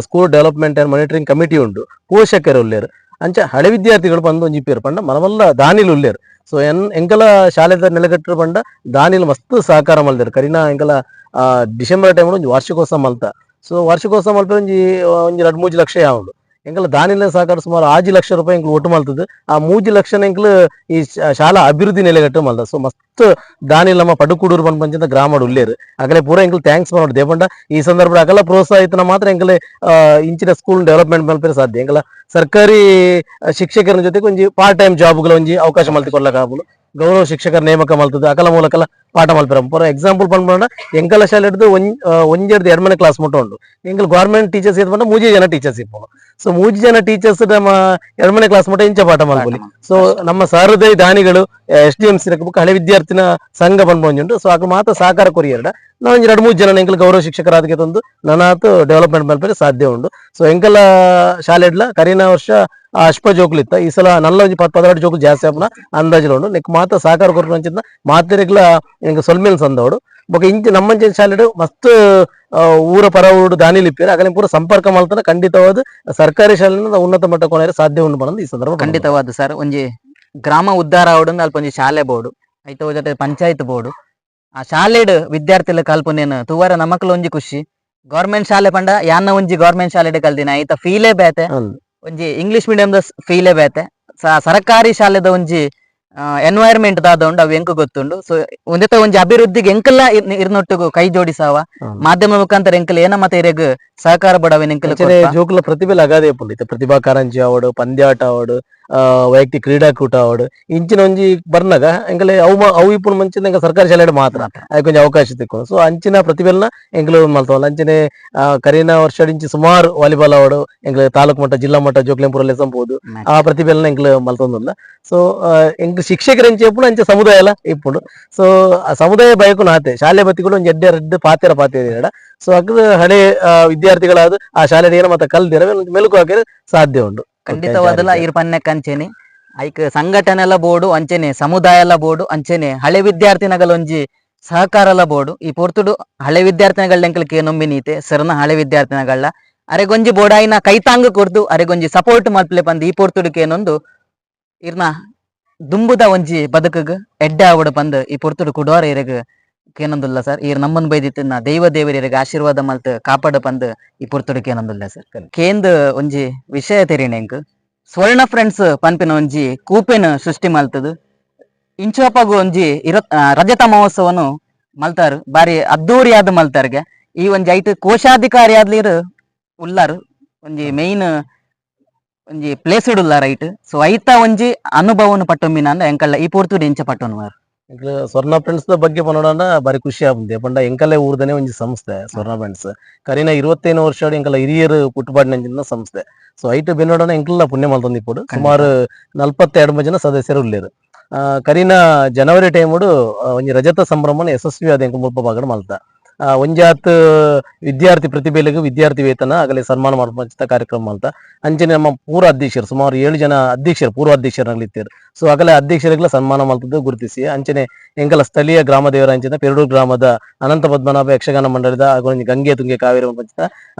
School Development and Monitoring Committee ಉಂಡು. ಪೋಷಕರು ಉಲ್ಲೇರು, ಅಂಚ ಹಳೆ ವಿದ್ಯಾರ್ಥಿಗಳು ಬಂದು ಒಂಜಿ ಪೇರು ಪಂಡ ಮನಮಲ್ಲ ದಾನಿಲು ಉಲ್ಲೇರು. ಸೊ ಎನ್ ಎಂಕಲ ಶಾಲೆದ ನೆಲೆಗಟ್ಟು ಪಂಡ ದಾನಿಲು ಮಸ್ತ್ ಸಹಕಾರ ಮಲ್ದೆರ್. ಕರಿನ ಎಂಕಲ ಡಿಸೆಂಬರ್ ಟೈಮ್ ಒಂಜಿ ವಾರ್ಷಿಕೋತ್ಸವ ಮಲ್ತ. ಸೊ ವಾರ್ಷಿಕೋತ್ಸವ ಮಲ್ಪೆ ಒಂಜಿ ಒಂಜಿ 2-3 ಲಕ್ಷ ಯಾವುಂಡು. ಎಂಕಲ ದಾನಿಲ ಸಹಕಾರ ಸುಮಾರು 6 ಲಕ್ಷ ರೂಪಾಯಿ ಎಂಕ್ಲು ಒಟ್ಟು ಮಲ್ತದ್ದು. ಆ 3 ಲಕ್ಷನ ಎಂಕ್ಲು ಈ ಶಾಲಾ ಅಭಿವೃದ್ಧಿ ನೆಲೆಗಟ್ಟು ಮಲ್ದ. ಸೊ ಮಸ್ತ್ ದಾನಿಲ್ ನಮ್ಮ ಪಡುಕುಡೂರು ಪನ್ಪಂಚಿನ ಗ್ರಾಮಡ್ ಉಲ್ಲೇರು. ಅಗಲೆ ಪೂರ ಎಂಕ್ಲು thanks ಮಾಡೋದು. ದೇಪಂಡ ಈ ಸಂದರ್ಭ ಅಗಲ ಪ್ರೋತ್ಸಾಹ ಇತ್ತನ ಮಾತ್ರ ಎಂಕಲೆ ಇಂಚಿನ ಸ್ಕೂಲ್ ಡೆವಲಪ್ಮೆಂಟ್ ಮಲ್ಪೆರೆ ಸಾಧ್ಯ. ಎಂಕಲ ಸರ್ಕಾರಿ ಶಿಕ್ಷಕರ ಜೊತೆಗೆ ಒಂಜಿ ಪಾರ್ಟ್ ಟೈಮ್ ಜಾಬ್ಗಳ ಒಂಜಿ ಅವಕಾಶ ಮಲ್ತಿ ಕೊಡ್ಲಕ್ಕ, ಗೌರವ ಶಿಕ್ಷಕರ ನೇಮಕ ಮಲ್ತದ್ದು ಅಕಲ ಮೂಲಕಲ ಪಾಠ ಮಲ್ಪೆರ. ಫಾರ್ ಎಕ್ಸಾಂಪಲ್ ಪನ್ಪಂಡ ಎಂಕಲ ಶಾಲೆ ಹಿಡ್ದು ಒಂಜೆಡ್ದು ಎರಡನೇ ಕ್ಲಾಸ್ ಮುಟ್ಟ ಉಂಡು. ಎಂಕಲ್ ಗೌರ್ಮೆಂಟ್ ಟೀಚರ್ಸ್ ಇತ್ತು ಮೂಜಿ ಜನ ಟೀಚರ್ಸ್ ಇಪ್ಪುನು. ಸೊ ಮೂಜಿ ಜನ ಟೀಚರ್ಸ್ ನಮ್ಮ ಎರಡನೇ ಕ್ಲಾಸ್ ಮುಟ್ಟ ಇಂಚ ಪಾಠ ಮಲ್ಪೊಲಿ. ಸೊ ನಮ್ಮ ಸಹೃದಯ ದಾನಿಗಳು, ಎಸ್.ಡಿ.ಎಂ.ಸಿ ಹಳೆ ವಿದ್ಯಾರ್ಥಿನ ಸಂಘ ಪನ್ಪೊಂಜುಂಡು. ಸೊ ಅಕಲ್ ಮಾತ ಸಹಕಾರ ಕೊರಿಯರ್ಡ ನಾವು ಒಂಜಿ 2-3 ಜನ ಎಂಕಲ್ ಗೌರವ ಶಿಕ್ಷಕರಾದಕ್ಕೆ ತಂದು ನನಾತ್ ಡೆವಲಪ್ಮೆಂಟ್ ಮಲ್ಪೆರೆ ಸಾಧ್ಯ ಉಂಡು. ಸೊ ಎಂಕಲ ಶಾಲೆಡ್ಲ ಕರಿನ ವರ್ಷ ಅಶ್ಪ ಜೋಕುಲು ಇತ್ತ. ಈ ಸಲ ನಲ್ಲ ಒಂಜಿ 10-12 ಜೋಕುಲು ಜಾಸ್ತಿ ಆಪುನ ಅಂದಾಜಿಲ ಉಂಡು. ನೆಕ್ ಮಾತ ಸಹಕಾರ ಕೊರ್ಪುನಂಚಿನ ಮಾತೆರೆಗ್ಲ ಎಂಕ್ ಸೊಲ್ಮೆಲ್ ಸಂದವಡು. ಬೊಕ ಇಂಚ ನಮ್ಮಂಚಿನ ಶಾಲೆಡ್ ಮಸ್ತ್ ಊರ ಪರ ಊರು ದಾನಿಲು ಇಪ್ಪೆರ್. ಅಗಲೆ ಪೂರ ಸಂಪರ್ಕ ಮಲ್ತನ ಖಂಡಿತವಾದ ಸರ್ಕಾರಿ ಶಾಲೆನ ಉನ್ನತ ಮಟ್ಟ ಕೊನೆಯರೆ ಸಾಧ್ಯ ಉಂಡು ಪನೊಂದು ಈ ಸಂದರ್ಭ ಪನೊಂದು. ಖಂಡಿತವಾದ ಸರ್, ಒಂಜಿ ಗ್ರಾಮ ಉದ್ಧಾರ ಆವಡು ಅಲ್ಪ ಒಂಜಿ ಶಾಲೆ ಬೋರ್ಡು ಐತ ಜೊತೆ ಪಂಚಾಯತ್ ಬೋರ್ಡು. ಆ ಶಾಲೆಡ್ ವಿದ್ಯಾರ್ಥಿಲ ಕಲ್ಪುನೇನು ತೂವರ ನಮಕ್ಲ ಒಂಜಿ ಖುಷಿ. ಗೌರ್ಮೆಂಟ್ ಶಾಲೆ ಪಂಡ ಯಾನ್ನ ಒಂಜಿ ಗೌರ್ಮೆಂಟ್ ಶಾಲೆಡ್ ಕಲ್ದಿನ ಐತ ಫೀಲೇ ಬೇತೆ. ಒಂಜಿ ಇಂಗ್ಲಿಷ್ ಮೀಡಿಯಂ ದ ಫೀಲೇ ಬೇತೆ. ಸರಕಾರಿ ಶಾಲೆದ ಒಂಜಿ ಎನ್ವೈರ್ಮೆಂಟ್ ದಾದ ಉಂಡು ಅವು ಎಂಕು ಗೊತ್ತುಂಡು. ಸೊ ಒಂದೆತ ಒಂಜಿ ಅಭಿವೃದ್ಧಿಗೆ ಎಂಕಲ್ಲ ಇರ್ನೊಟ್ಟಿಗು ಕೈ ಜೋಡಿಸಾವ. ಮಾಧ್ಯಮ ಮುಖಾಂತರ ಎಂಕಲ್ ಏನ ಮತ ಇರೆಗ್ ಸಹಕಾರ ಬಡವೇನು ಎಂಕಲ್. ಅಂಚನೆ ಜೋಕುಲ ಪ್ರತಿಭೆ ಅಗಾದೆ ಇಪ್ಪುಂಡು. ಇತ್ತೆ ಪ್ರತಿಭಾ ಕಾರಂಜಿ ಆವಡು, ಪಂದ್ಯಾಟ ಆವಡು, ವೈಯಕ್ತಿಕ ಕ್ರೀಡಾಕೂಟ ಆವಡು, ಇಂಚಿನ ಒಂಜಿ ಬರ್ನಗ ಎಂಕಲೆ ಅವು ಅವು ಇಪ್ಪುನ ಮಂಚಿನ ಎಂಕ ಸರ್ಕಾರಿ ಶಾಲೆಡ್ ಮಾತ್ರ ಐಕ್ ಒಂಜಿ ಅವಕಾಶ ತಿಕ್ಕು. ಸೊ ಅಂಚಿನ ಪ್ರತಿಭೆಲ್ನ ಎಂಕಲು ಮಲ್ತವಲ್ಲ. ಅಂಚನೆ ಕರಿನ ವರ್ಷ ಇಂಚಿ ಸುಮಾರು ವಾಲಿಬಾಲ್ ಆವಡು, ಎಂಕಲು ತಾಲೂಕು ಮಟ್ಟ, ಜಿಲ್ಲಾ ಮಟ್ಟ ಜೋಕ್ಲೆನ್ ಪೂರ ಲೆಸಂಪೋದು ಆ ಪ್ರತಿಭೆಲ್ನ ಎಂಕಲು ಮಲ್ತೊಂದುಲ್ಲ. ಸೊ ಎಂಕ್ ಶಿಕ್ಷಕರ ಎಂಚ ಇಪ್ಪುಂಡು ಅಂಚ ಸಮುದಾಯ ಎಲ್ಲ ಇಪ್ಪುಂಡು. ಸೊ ಆ ಸಮುದಾಯ ಬಯಕು ನಾತೆ ಶಾಲೆ ಬತ್ತಿಗಳು ಒಂಜಿ ಎಡ್ಡೆ ರಡ್ಡ್ ಪಾತೆರ ಪಾತೆರ. ಸೊ ಅಗ್ದು ಹಳೆ ವಿದ್ಯಾರ್ಥಿಗಳಾದ ಆ ಶಾಲೆ ಏನ ಮತ್ತೆ ಕಲ್ದಿರ ಮೆಲುಕು ಹಾಕಿದ್ರೆ ಸಾಧ್ಯ ಉಂಟು. ಖಂಡಿತವಾದಲ ಇರ್ ಪನ್ನೆ ಕಂಚೆನಿ. ಐಕ್ ಸಂಘಟನೆಲ ಬೋರ್ಡು ಅಂಚೆನೆ ಸಮುದಾಯಲ ಬೋರ್ಡು ಅಂಚೆನೆ ಹಳೆ ವಿದ್ಯಾರ್ಥಿನಗಲ ಒಂಜಿ ಸಹಕಾರಲ ಬೋರ್ಡು. ಈ ಪೊರ್ತುಡು ಹಳೆ ವಿದ್ಯಾರ್ಥಿನಗಳ ಎಂಕಲ್ ಕೇನೊಂಬಿ ನೀತೆ ಸರ್ನ ಹಳೆ ವಿದ್ಯಾರ್ಥಿನಗಳ ಅರೆಗೊಂಜಿ ಬೋಡಾಯಿನ ಕೈತಾಂಗ ಕೊರ್ದು ಅರೆಗೊಂಜಿ ಸಪೋರ್ಟ್ ಮಲ್ಪಲೆ ಪಂದ್ ಈ ಪೊರ್ತುಡು ಕೇನೊಂದು ಇರ್ನ ದುಂಬುದ ಒಂಜಿ ಬದುಕಗ್ ಎಡ್ಡೆ ಆವಡು ಪಂದ್ ಈ ಪೊರ್ತುಡು ಕುಡೋರ ಇರೆಗ್ ಕೇನೊಂದುಲ್ಲ ಸರ್. ಈರ್ ನಮ್ಮನ್ ಬೈದಿತ್ತಿನ ದೈವ ದೇವರಿಗೆ ಆಶೀರ್ವಾದ ಮಲ್ತ್ ಕಾಪಾಡು ಪಂದ್ ಈ ಪೊರ್ತುಡು ಕೇನೊಂದುಲ್ಲ ಸರ್. ಕೇಂದ್ ಒಂಜಿ ವಿಷಯ ತೆರಿಣೆ ಎಂಕ್ ಸ್ವರ್ಣ ಫ್ರೆಂಡ್ಸ್ ಪನ್ಪಿನ ಒಂಜಿ ಕೂಪೆನ್ ಸೃಷ್ಟಿ ಮಲ್ತದು ಇಂಚೋಪಗು ಒಂಜಿ ಇರ ರಜತ ಮಹೋತ್ಸವನು ಮಲ್ತಾರು, ಬಾರಿ ಅದ್ದೂರಿಯಾದ ಮಲ್ತಾರ್ಗೆ. ಈ ಒಂಜಿ ಐಟ್ ಕೋಶಾಧಿಕಾರಿ ಆದ್ಲಿರು ಉಲ್ಲಾರು, ಒಂಜಿ ಮೇನ್ ಒಂಜಿ ಪ್ಲೇಸ್ ಉಲ್ಲಾರ ಐಟ್. ಸೊ ಐತ ಒಂಜಿ ಅನುಭವನು ಪಟ್ಟೊಂಬಿನ ಅಂದ ಎಂಕಲ್ಲ ಈ ಪೊರ್ತುಡು ಎಂಚ ಪಟ್ಟೊನ್ವಾರ್? ಎಂಕ್ಲು ಸ್ವರ್ಣ ಫ್ರೆಂಡ್ಸ್ the ಬಗ್ಗೆ ಪನೋಡಂಡ ಬಾರಿ ಖುಷಿ ಆಪುಂಡು. ಪಂಡ ಎಂಕಲೆ ಊರ್ದನೆ ಒಂಜಿ ಸಂಸ್ಥೆ ಸ್ವರ್ಣ ಫ್ರೆಂಡ್ಸ್. ಕರಿನ 25 ವರ್ಷ ಎಂಕಲ ಹಿರಿಯರು ಪುಟ್ಟುಪಾಡಿನಂಚಿನ ಸಂಸ್ಥೆ. ಸೊ ಐಟ್ ಬೆನ್ನೋಡನ ಎಂಕಲ್ಲ ಪುಣ್ಯ ಮಲ್ತೊಂದು ಇಪ್ಪೊಡು. ಸುಮಾರು 42 ಜನ ಸದಸ್ಯರು ಉಲ್ಲೇರು. ಕರಿನ ಜನವರಿ ಟೈಮುಡು ಒಂಜಿ ರಜತ ಸಂಭ್ರಮನ ಯಶಸ್ವಿ ಆದ ಎಂಕುಲು ಮುಲ್ಪ ಭಾಗಡ್ ಮಲ್ತ. ಒಂಜಾತ್ ವಿದ್ಯಾರ್ಥಿ ಪ್ರತಿಭೆಲಿಗೆ ವಿದ್ಯಾರ್ಥಿ ವೇತನ ಆಗಲೇ ಸನ್ಮಾನ ಮಾಡುವಂತ ಕಾರ್ಯಕ್ರಮ ಮಲ್ತ. ಅಂಚನೆ ನಮ್ಮ ಪೂರ್ವ ಅಧ್ಯಕ್ಷರು ಸುಮಾರು 7 ಜನ ಅಧ್ಯಕ್ಷರು ಪೂರ್ವ ಅಧ್ಯಕ್ಷರಾಗ್ಲಿತ್ತೆರ್. ಸೊ ಅಗಲೆ ಅಧ್ಯಕ್ಷರಿಗೆಲ್ಲ ಸನ್ಮಾನ ಮಲ್ತದ್ದು ಗುರುತಿಸಿ ಅಂಚನೆ ಎಂಕಲ ಸ್ಥಳೀಯ ಗ್ರಾಮ ದೇವರ ಅಂಚಿನ ಪೆರಡೂರು ಗ್ರಾಮದ ಅನಂತ ಪದ್ಮನಾಭ ಯಕ್ಷಗಾನ ಮಂಡಳಿದ ಒಂಜಿ ಗಂಗೆ ತುಂಗೆ ಕಾವೇರಿ ಪಂಚಿತ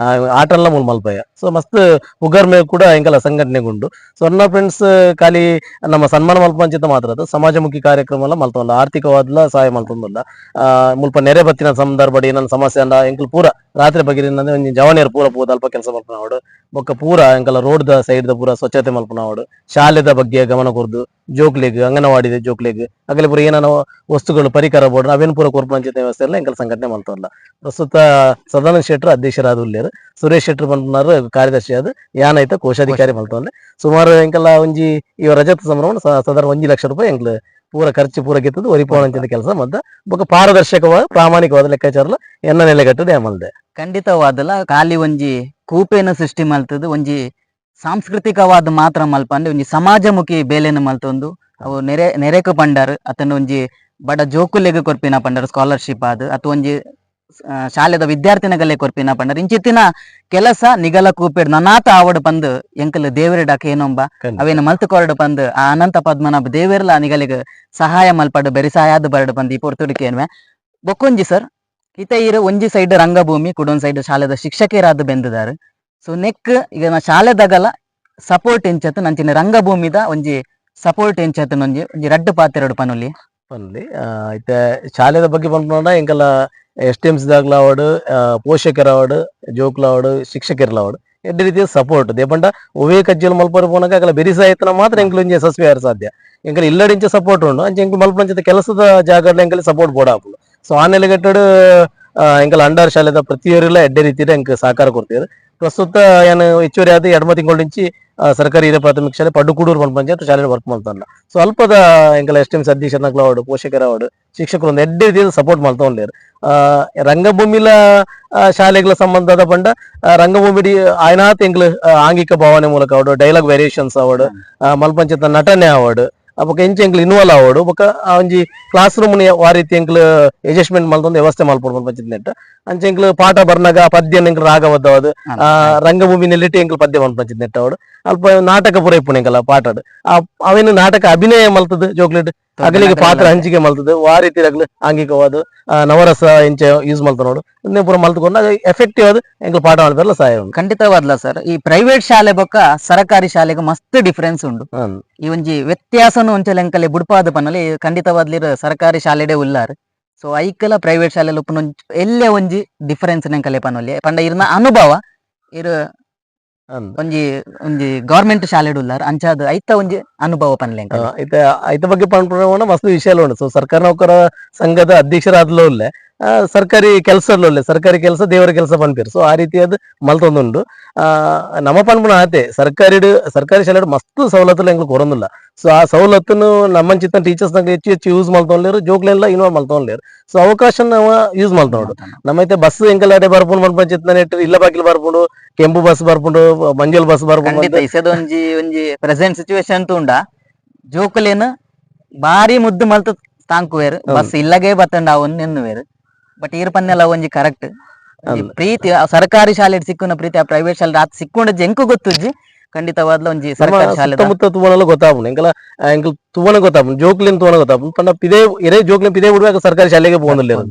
ಆಟಲ್ಲ ಮೂಲ ಮಲ್ಪಯ. ಸೊ ಮಸ್ತ್ ಪುಗರ್ಮೆ ಕೂಡ ಎಂಕಲ ಸಂಘಟನೆಗುಂಡು. ಸ್ವರ್ಣ ಫ್ರೆಂಡ್ಸ್ ಖಾಲಿ ನಮ್ಮ ಸನ್ಮಾನ ಮಲ್ಪಂಚಿತ ಮಾತ್ರ ಅದು ಸಮಾಜಮುಖಿ ಕಾರ್ಯಕ್ರಮ ಎಲ್ಲ ಮಲ್ತೊಂದ, ಆರ್ಥಿಕವಾದ್ಲ ಸಹಾಯ ಮಲ್ತೊಂದುಲ್ಲ. ಮುಲ್ಪ ನೆರೆ ಬತ್ತಿನ ಸಂದರ್ಭ ಏನನ್ನ ಸಮಸ್ಯೆ ಅಂಡ ಎಂಕಲ್ ಪೂರ ರಾತ್ರಿ ಬಗಿರಿ ಒಂಜಿ ಜವನಿಯರ್ ಪೂರ ಪೂದ ಅಲ್ಪ ಕೆಲಸ ಮಲ್ಪನವಡು. ಬೊಕ್ಕ ಪೂರ ಎಂಕಲ road the side ದ ಪೂರ ಸ್ವಚ್ಛತೆ ಮಲ್ಪನವಡು. ಶಾಲೆದ ಬಗ್ಗೆ ಗಮನ ಕೊರ್ದು ಜೋಕ್ಲೆಗ್ ಅಂಗನವಾಡಿದ ಜೋಕ್ಲೆಗ್ ಅಗಲೆ ಪೂರ ಏನನ್ನ ವಸ್ತುಗಳು ಪರಿಕರ ಬೋರ್ಡ್ ಅವೇನು ಪೂರ ಕೊರ್ಪಂಚಿತ ವ್ಯವಸ್ಥೆ ಎಲ್ಲ ಎಂಕಲ್ ಸಂಘಟನೆ ಮಲ್ತೊಲ್ಲ. ಪ್ರಸ್ತುತ ಸದಾನಂದ ಶೆಟ್ಟರು ಅಧ್ಯಕ್ಷರಾದ ಉಲ್ಲೇರು, ಸುರೇಶ್ ಶೆಟ್ಟರು ಪನ್ಪುನಾರು ಕಾರ್ಯದರ್ಶಿ ಆದ್, ಯಾನೈತ ಕೋಶಾಧಿಕಾರಿ ಮಲ್ತೊಂದೆ. ಸುಮಾರು ಎಂಕಲ ಒಂಜಿ ಈ ರಜತ ಸಂಭ್ರಮ ಸಾಧಾರಣ 1 ಲಕ್ಷ ರೂಪಾಯಿ ಎಂಕ್ಲು ಪೂರ ಖರ್ಚು ಪೂರ ಗೆತ್ತದು ಒರಿಪೋಣಂಚಿನ ಕೆಲಸ ಮದ್ದ. ಬೊಕ್ಕ ಪಾರದರ್ಶಕವಾದ ಪ್ರಾಮಾಣಿಕವಾದ ಲೆಕ್ಕಾಚಾರ ಎನ್ನ ನೆಲೆಗಟ್ಟದೆ ಮಲ್ದೆ. ಖಂಡಿತವಾದಲ ಖಾಲಿ ಒಂಜಿ ಕೂಪೆನ ಸೃಷ್ಟಿ ಮಲ್ತದು ಒಂಜಿ ಸಾಂಸ್ಕೃತಿಕವಾದ ಮಾತ್ರ ಮಲ್ಪಂದೆ ಒಂಜಿ ಸಮಾಜಮುಖಿ ಬೇಲೆನ ಮಲ್ತೊಂದು ಅವು ನೆರೆ ನೆರೆಕು ಪಂಡರ್ ಅತನ ಒಂಜಿ ಬಡ ಜೋಕುಲೆಗ್ ಕೊರ್ಪಿನ ಪಂಡರ್ ಸ್ಕಾಲರ್ಶಿಪ್ ಆದ್ ಅಥವಾ ಒಂಜಿ ಶಾಲೆದ ವಿದ್ಯಾರ್ಥಿನಗಲೇ ಕೊರ್ಪಿನ ಪಂಡರ್ ಇಂಚಿತ್ತಿನ ಕೆಲಸ ನಿಗಲ ಕೂಪೆಡ್ ನನಾತ ಆವಡ್ ಪಂದ್ ಎಂಕಲ್ ದೇವರೆಡಾಕ ಏನೊಂಬ ಅವೇನ ಮಲ್ತು ಕೊರಡು ಪಂದ್ ಆ ಅನಂತ ಪದ್ಮನಾಭ ದೇವೆರ್ಲ ನಿಗಲಿಗ್ ಸಹಾಯ ಮಲ್ಪಡು ಬೆರಿ ಸಹಾಯದ ಬರಡು ಪಂದ್ ಈ ಪೊರ್ತುಡಿಕೆ ಏನ್ವೆ. ಬೊಕ್ಕೊಂಜಿ ಸರ್, ಇತ ಇರು ಒಂಜಿ ಸೈಡ್ ರಂಗಭೂಮಿ ಕುಡೊಂದ್ ಸೈಡ್ ಶಾಲೆದ ಶಿಕ್ಷಕಿಯರಾದ ಬೆಂದಿದ್ದಾರೆ. ಸೊ ನೆಕ್ ಈಗ ನಾ ಶಾಲೆದಾಗಲ ಸಪೋರ್ಟ್ ಎಂಚತ್ ನಂಚಿನ ರಂಗಭೂಮಿದ ಒಂಜಿ ಸಪೋರ್ಟ್ ಎಂಚತ್ ಒಂಜಿ ಒಂಜಿ ರಡ್ಡು ಪಾತೆರಡು ಪನುಲಿ. ಪನ್ಲಿ. ಇತ್ತೆ ಶಾಲೆದ ಬಗ್ಗೆ ಪನ್ಪುನಂಡ ಎಂಕಲ S T M C ದಾಗ್ಲ ಆವಡ್, ಪೋಷಕರ ಆವಡ್, ಜೋಕ್ಲ ಆವಡ್, ಶಿಕ್ಷಕರ್ಲ ಆವಡ್ ಎಡ್ಡೆ ರೀತಿಯ ಸಪೋರ್ಟ್. ದೇಪಂಡ ಒವೇ ಕಜ್ಜಲ್ ಮಲ್ಪರ ಪೋನಗ ಅಗಲ ಬೆರಿಸಾಯತನ ಮಾತ್ರ ಎಂಕುಲು ಒಂಜಿ ಯಶಸ್ವಿ ಆರ ಸಾಧ್ಯ. ಎಂಕಲ್ ಇಲ್ಲಡಿಂಚ ಸಪೋರ್ಟ್ ಉಂಡು, ಅಂಚ ಎಂಕುಲು ಮಲ್ಪಂಚಿತ ಕೆಲಸದ ಜಾಗಡ್ಲ ಎಂಕಲ್ ಸಪೋರ್ಟ್ ಬೋಡ ಆಪುಂಡು. ಸೊ ಆ ನೆಲೆಗಟ್ಟಡ್ ಎಂಕಲ್ ಅಂಡಾರ್ ಶಾಲೆದ ಪ್ರತಿಯೊರಿಲ ಎಡ್ಡೆ ರೀತಿಯ ಎಂಕ್ ಸಹಕಾರ ಕೊಡ್ತೀರು. ಪ್ರಸ್ತುತ ಏನು ಹೆಚ್ಚುವರಿ ಆದ ಎಡಮ ತಿಂಗಳಿಂಚಿ ಸರ್ಕಾರಿ ಹಿರಿಯ ಪ್ರಾಥಮಿಕ ಶಾಲೆ ಪಡ್ಡುಕೂಡೂರು ಪಂಚಾಯತ್ ಶಾಲೆ ವರ್ಕ್ ಮಾಡ್ತಾರಲ್ಲ. ಸೊ ಅಲ್ಪದ ಎಂಕಲ S T M C ಅಧ್ಯಕ್ಷರನಾಗ್ಲ ಆವಡ್, ಪೋಷಕರ ಆವಡ್, ಶಿಕ್ಷಕರು ಒಂದು ಎಡ್ಡೆ ರೀತಿಯ ಸಪೋರ್ಟ್ ಮಾಡ್ತಾ ಉಲ್ಲೇರು. ರಂಗಭೂಮಿಲ ಶಾಲೆಗಳ ಸಂಬಂಧದ ಪಂಡ ರಂಗಭೂಮಿ ಆಯ್ನಾತ್ ಎಂಕ್ಲು ಆಂಗಿಕ ಭಾವನೆ ಮೂಲಕ ಆವಡ್, ಡೈಲಾಗ್ ವೇರಿಯೇಷನ್ಸ್ ಆವಡ್, ಮಲ್ಪಂಚಿತ ನಟನೆ ಆವಡ್, ಬೊಕ ಎಂಚ ಎಂಕ್ಲು ಇನ್ವಾಲ್ವ್ ಆವಡ್, ಬೊಕ ಆ ಒಂಜಿ ಕ್ಲಾಸ್ ರೂಮ್ ವಾ ರೀತಿ ಎಂಕ್ಲು ಅಡ್ಜಸ್ಟ್ಮೆಂಟ್ ಮಲ್ತೊಂದು ವ್ಯವಸ್ಥೆ ಮಲ್ಪೊಡು ಮಲ್ಪಂಚಿತ ನೆಟ್. ಅಂಚ ಎಂಕ್ಲು ಪಾಠ ಬರ್ನಾಗ ಪದ್ಯ ಎಂಕ್ಲು ರಾಗಬದ್ಧವಾದ ರಂಗಭೂಮಿ ನೆಲ್ಲಿಟ್ಟು ಎಂಕ್ಲು ಪದ್ಯ ಮಲ್ಪಂಚಿತ ನೆಟ್ ಆವಡ್. ಅಲ್ಪ ನಾಟಕ ಪೂರ ಇಪ್ಪುಂಡು ಎಂಕಲ ಪಾಠಡ್. ಅವೇನು ನಾಟಕ ಅಭಿನಯ ಮಲ್ತದ ಜೋಕ್ಲೆಟ್ ಅಗಲಿಗೆ ಪಾತ್ರ ಹಂಚಿಕೆ ಮಲ್ತದ ವಾ ರೀತಿ ಅಗಲು ಆಂಗಿಕವಾದ ನವರಸ ಎಂಚ ಯೂಸ್ ಮಲ್ತ ನೋಡು ಇಂದೇ ಪೂರ ಮಲ್ತಕೊಂಡು ಅದು ಎಫೆಕ್ಟಿವ್ ಅದು ಎಂಕ್ಲು ಪಾಠ ಮಲ್ಪೆಲ್ಲ ಸಹಾಯ ಉಂಟು. ಖಂಡಿತವಾದ್ಲ ಸರ್, ಈ ಪ್ರೈವೇಟ್ ಶಾಲೆ ಬೊಕ್ಕ ಸರಕಾರಿ ಶಾಲೆಗೆ ಮಸ್ತ್ ಡಿಫರೆನ್ಸ್ ಉಂಡು. ಈ ಒಂಜಿ ವ್ಯತ್ಯಾಸನು ಒಂಚೆ ಎಂಕಲೆ ಬುಡ್ಪಾದ ಪನ್ನಲಿ ಖಂಡಿತವಾದ್ಲಿರ ಸರ್ಕಾರಿ ಶಾಲೆಡೆ ಉಲ್ಲಾರ್. ಸೊ ಐಕಲ ಪ್ರೈವೇಟ್ ಶಾಲೆ ಉಪ್ಪುನ ಎಲ್ಲೆ ಒಂಜಿ ಡಿಫರೆನ್ಸ್ ಎಂಕಲೆ ಪನೊಲಿ ಪಂಡ ಇರ್ನ ಅನುಭವ ಇರು ಒಂಜಿ ಒಂಜಿ ಗವರ್ಮೆಂಟ್ ಶಾಲೆಡ್ ಉಲ್ಲಾರ್ ಅಂಚಾದ ಐತ ಒಂಜಿ ಅನುಭವ ಪನ್ಲೆ ಎಂಕಲೆ. ಐತ ಐತ ಬಗ್ಗೆ ಪನ್ಪುನ ಮಸ್ತ್ ವಿಷಯ ಉಂಡು. ಸೊ ಸರ್ಕಾರ ನೌಕರ ಸಂಘದ ಅಧ್ಯಕ್ಷರಾದ್ಲೂ ಉಲ್ಲೆ, ಸರ್ಕಾರಿ ಕೆಲಸ ಉಲ್ಲೆ. ಸರ್ಕಾರಿ ಕೆಲಸ ದೇವರ ಕೆಲಸ ಪನ್ಪೇರು. ಸೊ ಆ ರೀತಿಯಾದ ಮಲ್ತೊಂದುಂಡು. ನಮ್ಮ ಪನ್ಪುನ ಆತೆ ಸರ್ಕಾರಿ ಸರ್ಕಾರಿ ಶಾಲೆ ಮಸ್ತ್ ಸವಲತ್ತುಲು ಎಂಕ್ಲು ಕೊರೊಂದುಲ್ಲ. ಸೊ ಆ ಸವಲತ್ತುನು ನಮ್ಮಂಚಿತ್ತ ಟೀಚರ್ಸ್ ಹೆಚ್ಚು ಹೆಚ್ಚು ಯೂಸ್ ಮಲ್ತೊಂಡ್ಲೇರು, ಜೋಕ್ಲೆಲ್ಲ ಇನ್ವಾಲ್ವ್ ಮಲ್ತೊಂಡ್ಲೇರು. ಸೊ ಅವಕಾಶ ನಾವು ಯೂಸ್ ಮಲ್ತೊಂಡು. ನಮ್ಮೈತೆ ಬಸ್ ಎಂಕಲ್ ಅಡೆ ಬರ್ಪುಂಡು ಮನ್ಪಂಚಿತ್ತ ನೆಟ್ ಇಲ್ಲ ಬಾಕಿಲ್ ಬರ್ಪುಂಡು, ಕೆಂಪು ಬಸ್ ಬರ್ಪುಂಡು, ಮಂಜಲ್ ಬಸ್ ಬರ್ಪುಂಡು. ಖಂಡಿತ ಇಸದೊಂಜಿ ಒಂಜಿ ಪ್ರೆಸೆಂಟ್ ಸಿಚುವೇಶನ್ ಉಂಡ ಜೋಕುಲೇನು ಬಾರಿ ಮುದ್ದು ಮಲ್ತು ತಾಂಕುವೇರು, ಬಸ್ ಇಲ್ಲಗೆ ಬತ್ತಂಡ ಅವನ್ ನೆನ್ನುವೇರು. ಬಟ್ ಈರ್ ಪನ್ನೆಲ್ಲ ಒಂಜಿ ಕರೆಕ್ಟ್ ಪ್ರೀತಿ ಆ ಸರ್ಕಾರಿ ಶಾಲೆ ಸಿಕ್ಕುನ ಪ್ರೀತಿ ಆ ಪ್ರೈವೇಟ್ ಶಾಲೆ ಆತ್ ಸಿಕ್ಕೊಂಡ ಎಂಕು ಗೊತ್ತುಜ್ಜಿ. ಖಂಡಿತವಾದ್ಲ ಒಂಜಿ ಸರ್ಕಾರಿ ಶಾಲೆದ ಸುತ್ತಮುತ್ತ ತೂವನಲ್ಲ ಗೊತ್ತಾಪುಂಡು ಎಂಕಲ ಎಂಕಲ್ ತೂವನ ಗೊತ್ತಾಪುಂಡು, ಜೋಕ್ಲಿನ್ ತೂವನ ಗೊತ್ತಾಪುಂಡು. ಪಂಡ ಪಿದೆ ಎರೆ ಜೋಕ್ಲಿನ್ ಪಿದೆ ಬಿಡುವಾಗ ಸರ್ಕಾರಿ ಶಾಲೆಗೆ ಪೋವೊಂದುಲ್ಲೆರ್.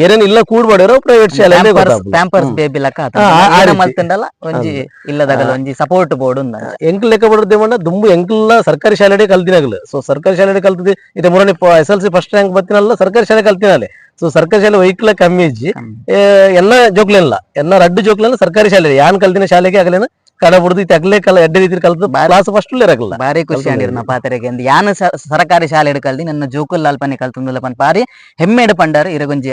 ಏರೇನ್ ಇಲ್ಲ ಕೂಡ್ಬಾಡ್ಯಾರೋ ಪ್ರೈವೇಟ್ ಶಾಲೆ ಗೊತ್ತಾಪುಂಡು. ಪ್ಯಾಂಪರ್ಸ್ ಬೇಬಿ ಲಕ್ಕ. ಆ ರೀತಿ. ಮಲ್ತಂಡಲ ಒಂಜಿ ಇಲ್ಲದಗಲ ಒಂಜಿ ಸಪೋರ್ಟ್ ಬೋರ್ಡ್ ಉಂದ. ಎಂಕಲ್ ಲೆಕ್ಕ ಬಡದೆ ಪಂಡ ದುಂಬು ಎಂಕಲ್ಲ ಸರ್ಕಾರಿ ಶಾಲೆಡೆ ಕಲ್ತಿನಗಲು. ಸೊ ಸರ್ಕಾರಿ ಶಾಲೆಡೆ ಕಲ್ತದೆ ಇತ್ತೆ ಮುರನಿ SLC first rank ಬತ್ತಿನಲ್ಲ ಸರ್ಕಾರಿ ಶಾಲೆ ಕಲ್ತಿನಾಲೆ. ಸೊ ಸರ್ಕಾರಿ ಶಾಲೆ ವೈಕ್ಲ ಕಮ್ಮಿ ಇಜ್ಜಿ. ಎಲ್ಲ ಜೋಕ್ಲೆಲ್ಲ ಎಲ್ಲ ರಡ್ಡು ಜೋಕ್ಲೆಲ್ಲ ಸರ್ಕಾರಿ ಶಾಲೆ ಯಾನ್ ಕಲ್ತಿನ ಶಾಲೆಗೆ ಅಗಲೇನ ಕಡ ಬುಡ್ದು ಇತ್ತೆ ಅಗಲೇ ಕಲ ಎಡ್ಡೆ ರೀತಿ ಕಲ್ತು ಕ್ಲಾಸ್ ಫಸ್ಟ್ ಇರಗಲ್ಲ. ಬಾರಿ ಖುಷಿ ಆಂಡಿರ್ನ ಪಾತೆರೆಗೆ. ಅಂದ್ ಯಾನ್ ಸರಕಾರಿ ಶಾಲೆ ಕಲ್ದಿ ನನ್ನ ಜೋಕುಲ್ ಅಲ್ಪನೆ ಕಲ್ತುಂದುಲ್ಲ ಪನ್ ಬಾರಿ ಹೆಮ್ಮೆಡ್ ಪಂಡಾರು. ಇರಗೊಂಜಿ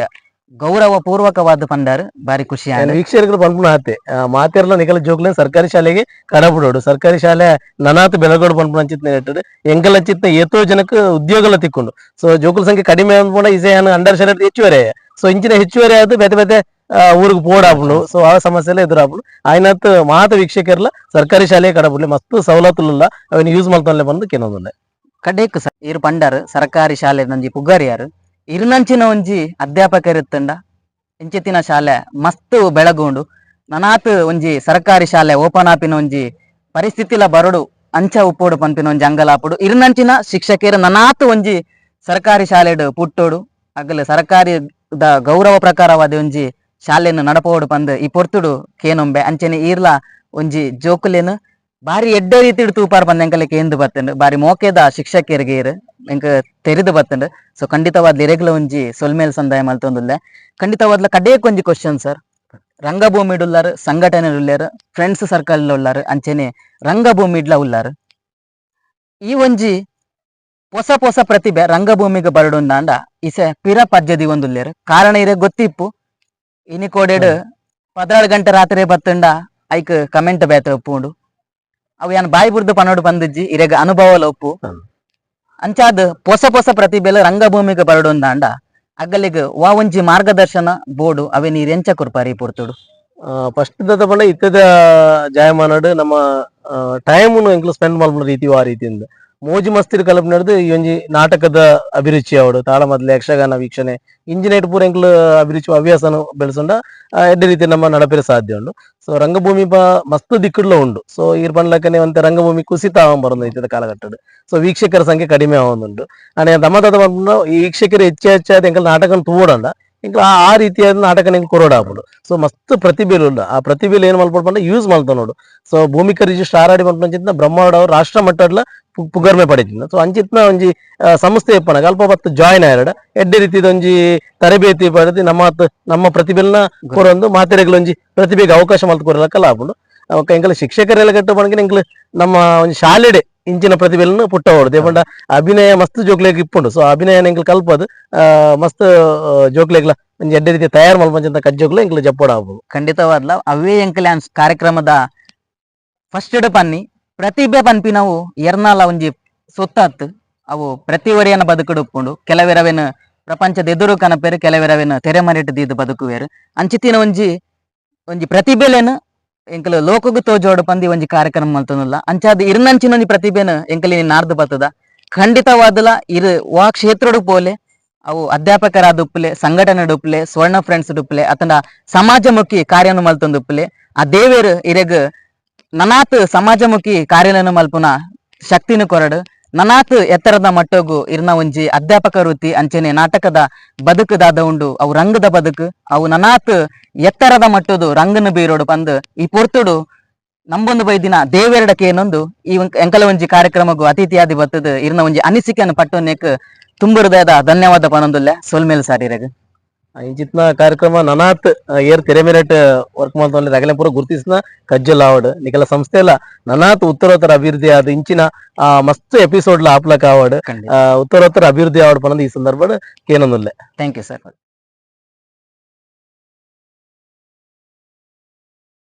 ಗೌರವ ಪೂರ್ವಕವಾದ ಪಂಡಾರು, ಬಾರಿ ಖುಷಿ ಆಂಡ್. ವೀಕ್ಷಕರು ಪನ್ಪುನ ಆತೆ ಮಾತೆರ್ಲ ನಿಕಲ ಜೋಕ್ಲೆನ್ ಸರ್ಕಾರಿ ಶಾಲೆಗೆ ಕಡಬಿಡೋಡು, ಸರ್ಕಾರಿ ಶಾಲೆ ನನಾತ್ ಬೆಳಗೋಡು ಪನ್ಪುನ ಅಂಚಿತ್ನ ನೆಟ್ಟಡು. ಎಂಕಲ ಅಂಚಿತ್ನ ಏತೋ ಜನಕ್ಕೆ ಉದ್ಯೋಗಲ ತಿಕ್ಕೊಂಡು. ಸೊ ಜೋಕುల ಸಂಖ್ಯೆ ಕಡಿಮೆ ಅನ್ಪುಂಡ ಇಸೆ ಅಂಡರ್ ಶಾಲೆ ಹೆಚ್ಚುವರೆ. ಸೊ ಇಂಚಿನ ಹೆಚ್ಚುವರಿ ಆದ್ ಬೇತೆ ಬೇತೆ ಊರಿಗೆ ಪೋಡಾಪುಂಡು. ಸೊ ಆ ಸಮಸ್ಯೆ ಎಲ್ಲ ಎದುರಾಪುಂಡು. ಆಯ್ನತ್ ಮಾತ ವೀಕ್ಷಕರ್ಲ ಸರ್ಕಾರಿ ಶಾಲೆ ಕಡಬಿಡ್ಲಿ, ಮಸ್ತ್ ಸವಲತ್ತುಲ್ಲ, ಅವನ್ ಯೂಸ್ ಮಲ್ತೊನ್ಲೆ ಬಂದು ಕೆನೊಂದುಲ್ಲೆ. ಕಡೇಕ್ ಇರು ಪಂಡಾರು ಸರ್ಕಾರಿ ಶಾಲೆ ನಂಜಿ ಪುಗಾರಿಯಾರು. ಇರುನಂಚಿನ ಒಂಜಿ ಅಧ್ಯಾಪಕರಿತ್ತಂಡ ಇಂಚಿತ್ತಿನ ಶಾಲೆ ಮಸ್ತ್ ಬೆಳಗುಂಡು. ನನಾತ್ ಒಂಜಿ ಸರ್ಕಾರಿ ಶಾಲೆ ಓಪನ್ ಆಪಿನ ಒಂಜಿ ಪರಿಸ್ಥಿತಿಲ ಬರಡು, ಅಂಚ ಉಪ್ಪೋಡು ಪನ್ಪಿನ ಒಂಜಿ ಅಂಗಲಾಪುಡು. ಇರುನಂಚಿನ ಶಿಕ್ಷಕಿಯರು ನನಾತ್ ಒಂಜಿ ಸರ್ಕಾರಿ ಶಾಲೆಡ್ ಪುಟ್ಟೋಡು, ಅಗಲ ಸರ್ಕಾರಿ the ಗೌರವ ಪ್ರಕಾರವಾದ ಒಂಜಿ ಶಾಲೆಯನ್ನು ನಡಪೋಡು ಪಂದ್ ಈ ಪೊರ್ತುಡು ಕೇನೊಂಬೆ. ಅಂಚನೆ ಈರ್ಲ ಒಂಜಿ ಜೋಕುಲೇನು ಬಾರಿ ಎಡ್ಡೆ ರೀತಿಡ್ ತೂಪಾರ್ ಪಂದ್ ಎಂಕಲೆ ಕೇಂದು ಬತ್ತಂಡು. ಬಾರಿ ಮೋಕೆದ ಶಿಕ್ಷಕಿಯರಿಗೆ ಇರು ಎಂಕ ತೆರಿದು ಬತ್ತಂಡು. ಸೊ ಖಂಡಿತವಾದ್ ಇರೆಗ್ಲ ಒಂಜಿ ಸೊಲ್ಮೇಲ್ ಸಂದಾಯ ಮಲ್ತೊಂದುಲ್ಲೆ. ಖಂಡಿತವಾದ್ಲ ಕಡೇಕ್ ಒಂಜಿ ಕ್ವಶನ್ ಸರ್. ರಂಗಭೂಮಿ ಉಲ್ಲಾರು, ಸಂಘಟನೆ ಉಲ್ಲಾರು, ಫ್ರೆಂಡ್ಸ್ ಸರ್ಕಲ್ ಉಲ್ಲಾರು, ಅಂಚನೆ ರಂಗಭೂಮಿ ಇಡ್ಲ ಉಲ್ಲಾರು. ಈ ಒಂಜಿ ಹೊಸ ಹೊಸ ಪ್ರತಿಭೆ ರಂಗಭೂಮಿಗೆ ಬರಡುಂದಾಂಡ ಇಸೆ ಪಿರ ಪದ್ಯದಿ ಒಂದುಲ್ಲೇರು. ಕಾರಣ ಇರೆ ಗೊತ್ತಿಪ್ಪು, ಇನಿ ಕೋಡೆಡ್ 16 ಗಂಟೆ ರಾತ್ರಿ ಬತ್ತಂಡ ಐಕ್ ಕಮೆಂಟ್ ಬೇತ ಉಪ್ಪುಂಡು. ಅವು ಯಾನ್ ಬಾಯಿ ಬುರ್ದು ಪನೋಡು ಬಂದಿಜ್ಜಿ, ಇರೆಗ್ ಅನುಭವಲ ಉಪ್ಪು. ಅಂಚಾದ್ ಪೊಸ ಪೊಸ ಪ್ರತಿಭೆಲು ರಂಗಭೂಮಿಗೆ ಬರಡುಂದಾಂಡ ಅಗಲಿಗ್ ವಾ ಒಂಜಿ ಮಾರ್ಗದರ್ಶನ ಬೋರ್ಡು ಅವೆ ನೀರ್ ಎಂಚ ಕೊರ್ಪಾರಿ ಪೊರ್ತುಡು? ಫಸ್ಟ್ ದದ ಪಂಡ ಇತ್ತದ ಜಾಯಮಾನಡ್ ನಮ್ಮ ಟೈಮ್ ಎಂಕ್ಲು ಸ್ಪೆಂಡ್ ಮಲ್ಪುನ ರೀತಿ ಆ ರೀತಿಯಿಂದ ಮೋಜಿ ಮಸ್ತಿರ್ ಕಲಪ್ ನಡ್ದು ಈ ಒಂಜಿ ನಾಟಕದ ಅಭಿರುಚಿ ಅವಡು, ತಾಳಮದ್ಲೆ, ಯಕ್ಷಗಾನ ವೀಕ್ಷಣೆ ಇಂಜಿನೇಟ್ ಪೂರ ಎಂಕ್ಲು ಅಭಿರುಚಿ ಹವ್ಯಾಸನ ಬೆಳೆಸೊಂಡ ಎಡ್ಡೆ ರೀತಿ ನಮ್ಮ ನಡಪೆರೆ ಸಾಧ್ಯ ಉಂಡು. ಸೊ ರಂಗಭೂಮಿ ಬ ಮಸ್ತ್ ದಿಕ್ಕುಡ್ಲ ಉಂಡು. ಸೊ ಈರ್ ಪನ್ಲಕ್ಕನೆ ಒಂತೆ ರಂಗಭೂಮಿ ಕುಸಿತ ಆವೊಂದು ಬರೊಂದು ಇತ್ತದ ಕಾಲಘಟ್ಟಡ್. ಸೊ ವೀಕ್ಷಕರ ಸಂಖ್ಯೆ ಕಡಿಮೆ ಆವೊಂದುಂಡು. ಆಂಡ ತಮ್ಮ ತದ ಪನ್ಪುಂಡ ಈ ವೀಕ್ಷಕರು ಹೆಚ್ಚು ಹೆಚ್ಚಾದ ಎಂಕಲ್ ನಾಟಕನ್ ತೂವೊಡಂಡ ಎಂಕ್ಲ ಆ ಆ ರೀತಿಯಾದ ನಾಟಕ ಎಂಕ್ ಕೊರೊಡಾಪುಂಡು. ಸೊ ಮಸ್ತ್ ಪ್ರತಿಭೆಲು ಉಂಡು. ಆ ಪ್ರತಿಭೆಲು ಏನ್ ಮಲ್ಪೊಡು ಪಂಡ ಯೂಸ್ ಮಲ್ತ ನೋಡು. ಸೊ ಭೂಮಿಕ ರಿಜಿಸ್ಟರ್ ಆರಾಡಿ ಮಲ್ಪಂಚಿತ್ನ ಬ್ರಹ್ಮಾವಡ ಅವರು ರಾಷ್ಟ್ರ ಮಟ್ಟಡ್ಲ ಪುಗರ್ಮೆ ಪಡೆತಿನ. ಸೊ ಅಂಚಿತ್ನ ಒಂಜಿ ಸಂಸ್ಥೆ ಇಪ್ಪನಗ ಅಲ್ಪ ಬತ್ತು ಜಾಯಿನ್ ಆಯರಡ ಎಡ್ಡೆ ರೀತಿದ ಒಂಜಿ ತರಬೇತಿ ಪಡೆದು ನಮ್ಮ ನಮ್ಮ ಪ್ರತಿಭೆಲ್ನ ಕೊರೊಂದು ಮಾತೆರೆಗ್ಲ ಒಂಜಿ ಪ್ರತಿಭೆಗೆ ಅವಕಾಶ ಮಲ್ತ್ ಕೊರಲಕ್ಕಲ ಆಪುಂಡು. ಅವ ಎಂಕಲ ಶಿಕ್ಷಕರೆಲ್ಲ ಕಟ್ಟ ಪಂಡ ಎಂಕ್ಲ ನಮ್ಮ ಒಂಜಿ ಶಾಲೆಡೆ ಇಂಚಿನ ಪ್ರತಿಭೆలను ಪುಟ್ಟವಡು ದೇಪಂಡ ಅಭಿನಯ ಮಸ್ತ್ ಜೋಕ್ಲೆಗ್ ಇಪ್ಪುಂಡು. ಸೊ ಅಭಿನಯ ಎಂಕ್ಲ ಕಲ್ಪದು ಮಸ್ತ್ ಜೋಕ್ಲೆಗ್ಲ ಒಂಜಿ ಎಡ್ಡೆ ರೀತಿ ತಯಾರು ಮಲ್ಪಂಚಂತ ಕಜ್ಜೋಗ್ಲ ಎಂಕ್ಲ ಜಪ್ಪೋಡ ಆಪುಂಡು. ಖಂಡಿತವಾದ್ಲ ಅವೇ ಎಂಕಲೆ ಕಾರ್ಯಕ್ರಮದ ಫಸ್ಟ್ ಪನ್ನಿ ಪ್ರತಿಭೆ ಪನ್ಪಿನವು ಎರ್ನಾಲ ಒಂಜಿ ಸೊತ್ತಾತ್. ಅವು ಪ್ರತಿ ಒರಿಯನ ಬದುಕುಡು ಉಪ್ಪುಂಡು. ಕೆಲವೆರವೇನು ಪ್ರಪಂಚದ ಎದುರು ಕನಪೇರು, ಕೆಲವೆರವೇನು ತೆರೆಮರೆಟ್ ದೀದ್ ಬದುಕುವೇರು. ಅಂಚಿತಿನ ಒಂಜಿ ಒಂಜಿ ಪ್ರತಿಭೆಲೇನು ಎಂಕಲು ಲೋಕಗ್ ತೋಜೋಡು ಪಂದಿ ಒಂಜಿ ಕಾರ್ಯಕ್ರಮ ಮಲ್ತೊಂದುಲ್ಲ. ಅಂಚಾದ್ ಇರ್ನಂಚಿನ ಒಂಜಿ ಪ್ರತಿಭೆನು ಎಂಕಲಿ ನಾರ್ದು ಬತ್ತದ. ಖಂಡಿತವಾದಲ ಇರು ವಾ ಕ್ಷೇತ್ರಡು ಪೋಲೆ, ಅವು ಅಧ್ಯಾಪಕರಾದ ಉಪ್ಪುಲೆ, ಸಂಘಟನೆ ಉಪ್ಪುಲೆ, ಸ್ವರ್ಣ ಫ್ರೆಂಡ್ಸ್ ಉಪ್ಪುಲೆ, ಅತಂಡ ಸಮಾಜಮುಖಿ ಕಾರ್ಯನು ಮಲ್ತೊಂದು ಉಪ್ಪುಲೆ, ಆ ದೇವೇರು ಇರೆಗ್ ನನಾತ್ ಸಮಾಜಮುಖಿ ಕಾರ್ಯలను ಮಲ್ಪುನ ಶಕ್ತಿನ ಕೊರಡು. ನನಾತ್ ಎತ್ತರದ ಮಟ್ಟಗು ಇರ್ನ ಒಂಜಿ ಅಧ್ಯಾಪಕ ವೃತ್ತಿ ಅಂಚನೆ ನಾಟಕದ ಬದುಕು ದಾದ ಉಂಡು, ಅವು ರಂಗದ ಬದುಕು, ಅವು ನನಾತ್ ಎತ್ತರದ ಮಟ್ಟದು ರಂಗನ ಬೀರೋಡು ಪಂದ್ ಈ ಪೊರ್ತುಡು ನಂಬೊಂದು ಬೈದಿನ ದೇವೆರಡಕ್ಕೆ ಏನೊಂದು ಈ ಎಂಕಲ ಒಂಜಿ ಕಾರ್ಯಕ್ರಮಗು ಅತಿಥಿಯಾದಿ ಬತ್ತದ ಇರ್ನ ಒಂಜಿ ಅನಿಸಿಕೆಯನ್ನು ಪಟ್ಟೊನ್ನೆಕ್ ತುಂಬ ಹೃದಯದ ಧನ್ಯವಾದ ಪನೊಂದುಲ್ಲೆ. ಸೊಲ್ಮೇಲ್ ಸಾರ್ ಇರೆಗ್. ಇಂಚಿತ್ನ ಕಾರ್ಯಕ್ರಮ ನನಾತ್ ಏರ್ ತೆರೆಮೆರೆಟ್ ವರ್ಕ್ ಮಲ್ತೊಂದು ರಗಲೆ ಪೂರ ಗುರ್ತಿಸ್ನ ಕಜ್ಜಲ್ ಆವಡ್, ನಿಕಲ ಸಂಸ್ಥೆ ಎಲ್ಲ ನನಾತ್ ಉತ್ತರೋತ್ತರ ಅಭಿವೃದ್ಧಿ ಆದ್ ಇಂಚಿನ ಮಸ್ತ್ ಎಪಿಸೋಡ್ ಲ ಆಪ್ಲಕ್ ಆವಡ್, ಉತ್ತರೋತ್ತರ ಅಭಿವೃದ್ಧಿ ಆವಡ್ ಪನಂದು ಈ ಸಂದರ್ಭಡ್ ಕೇನೊಂದುಲ್ಲೆ. Thank you sir.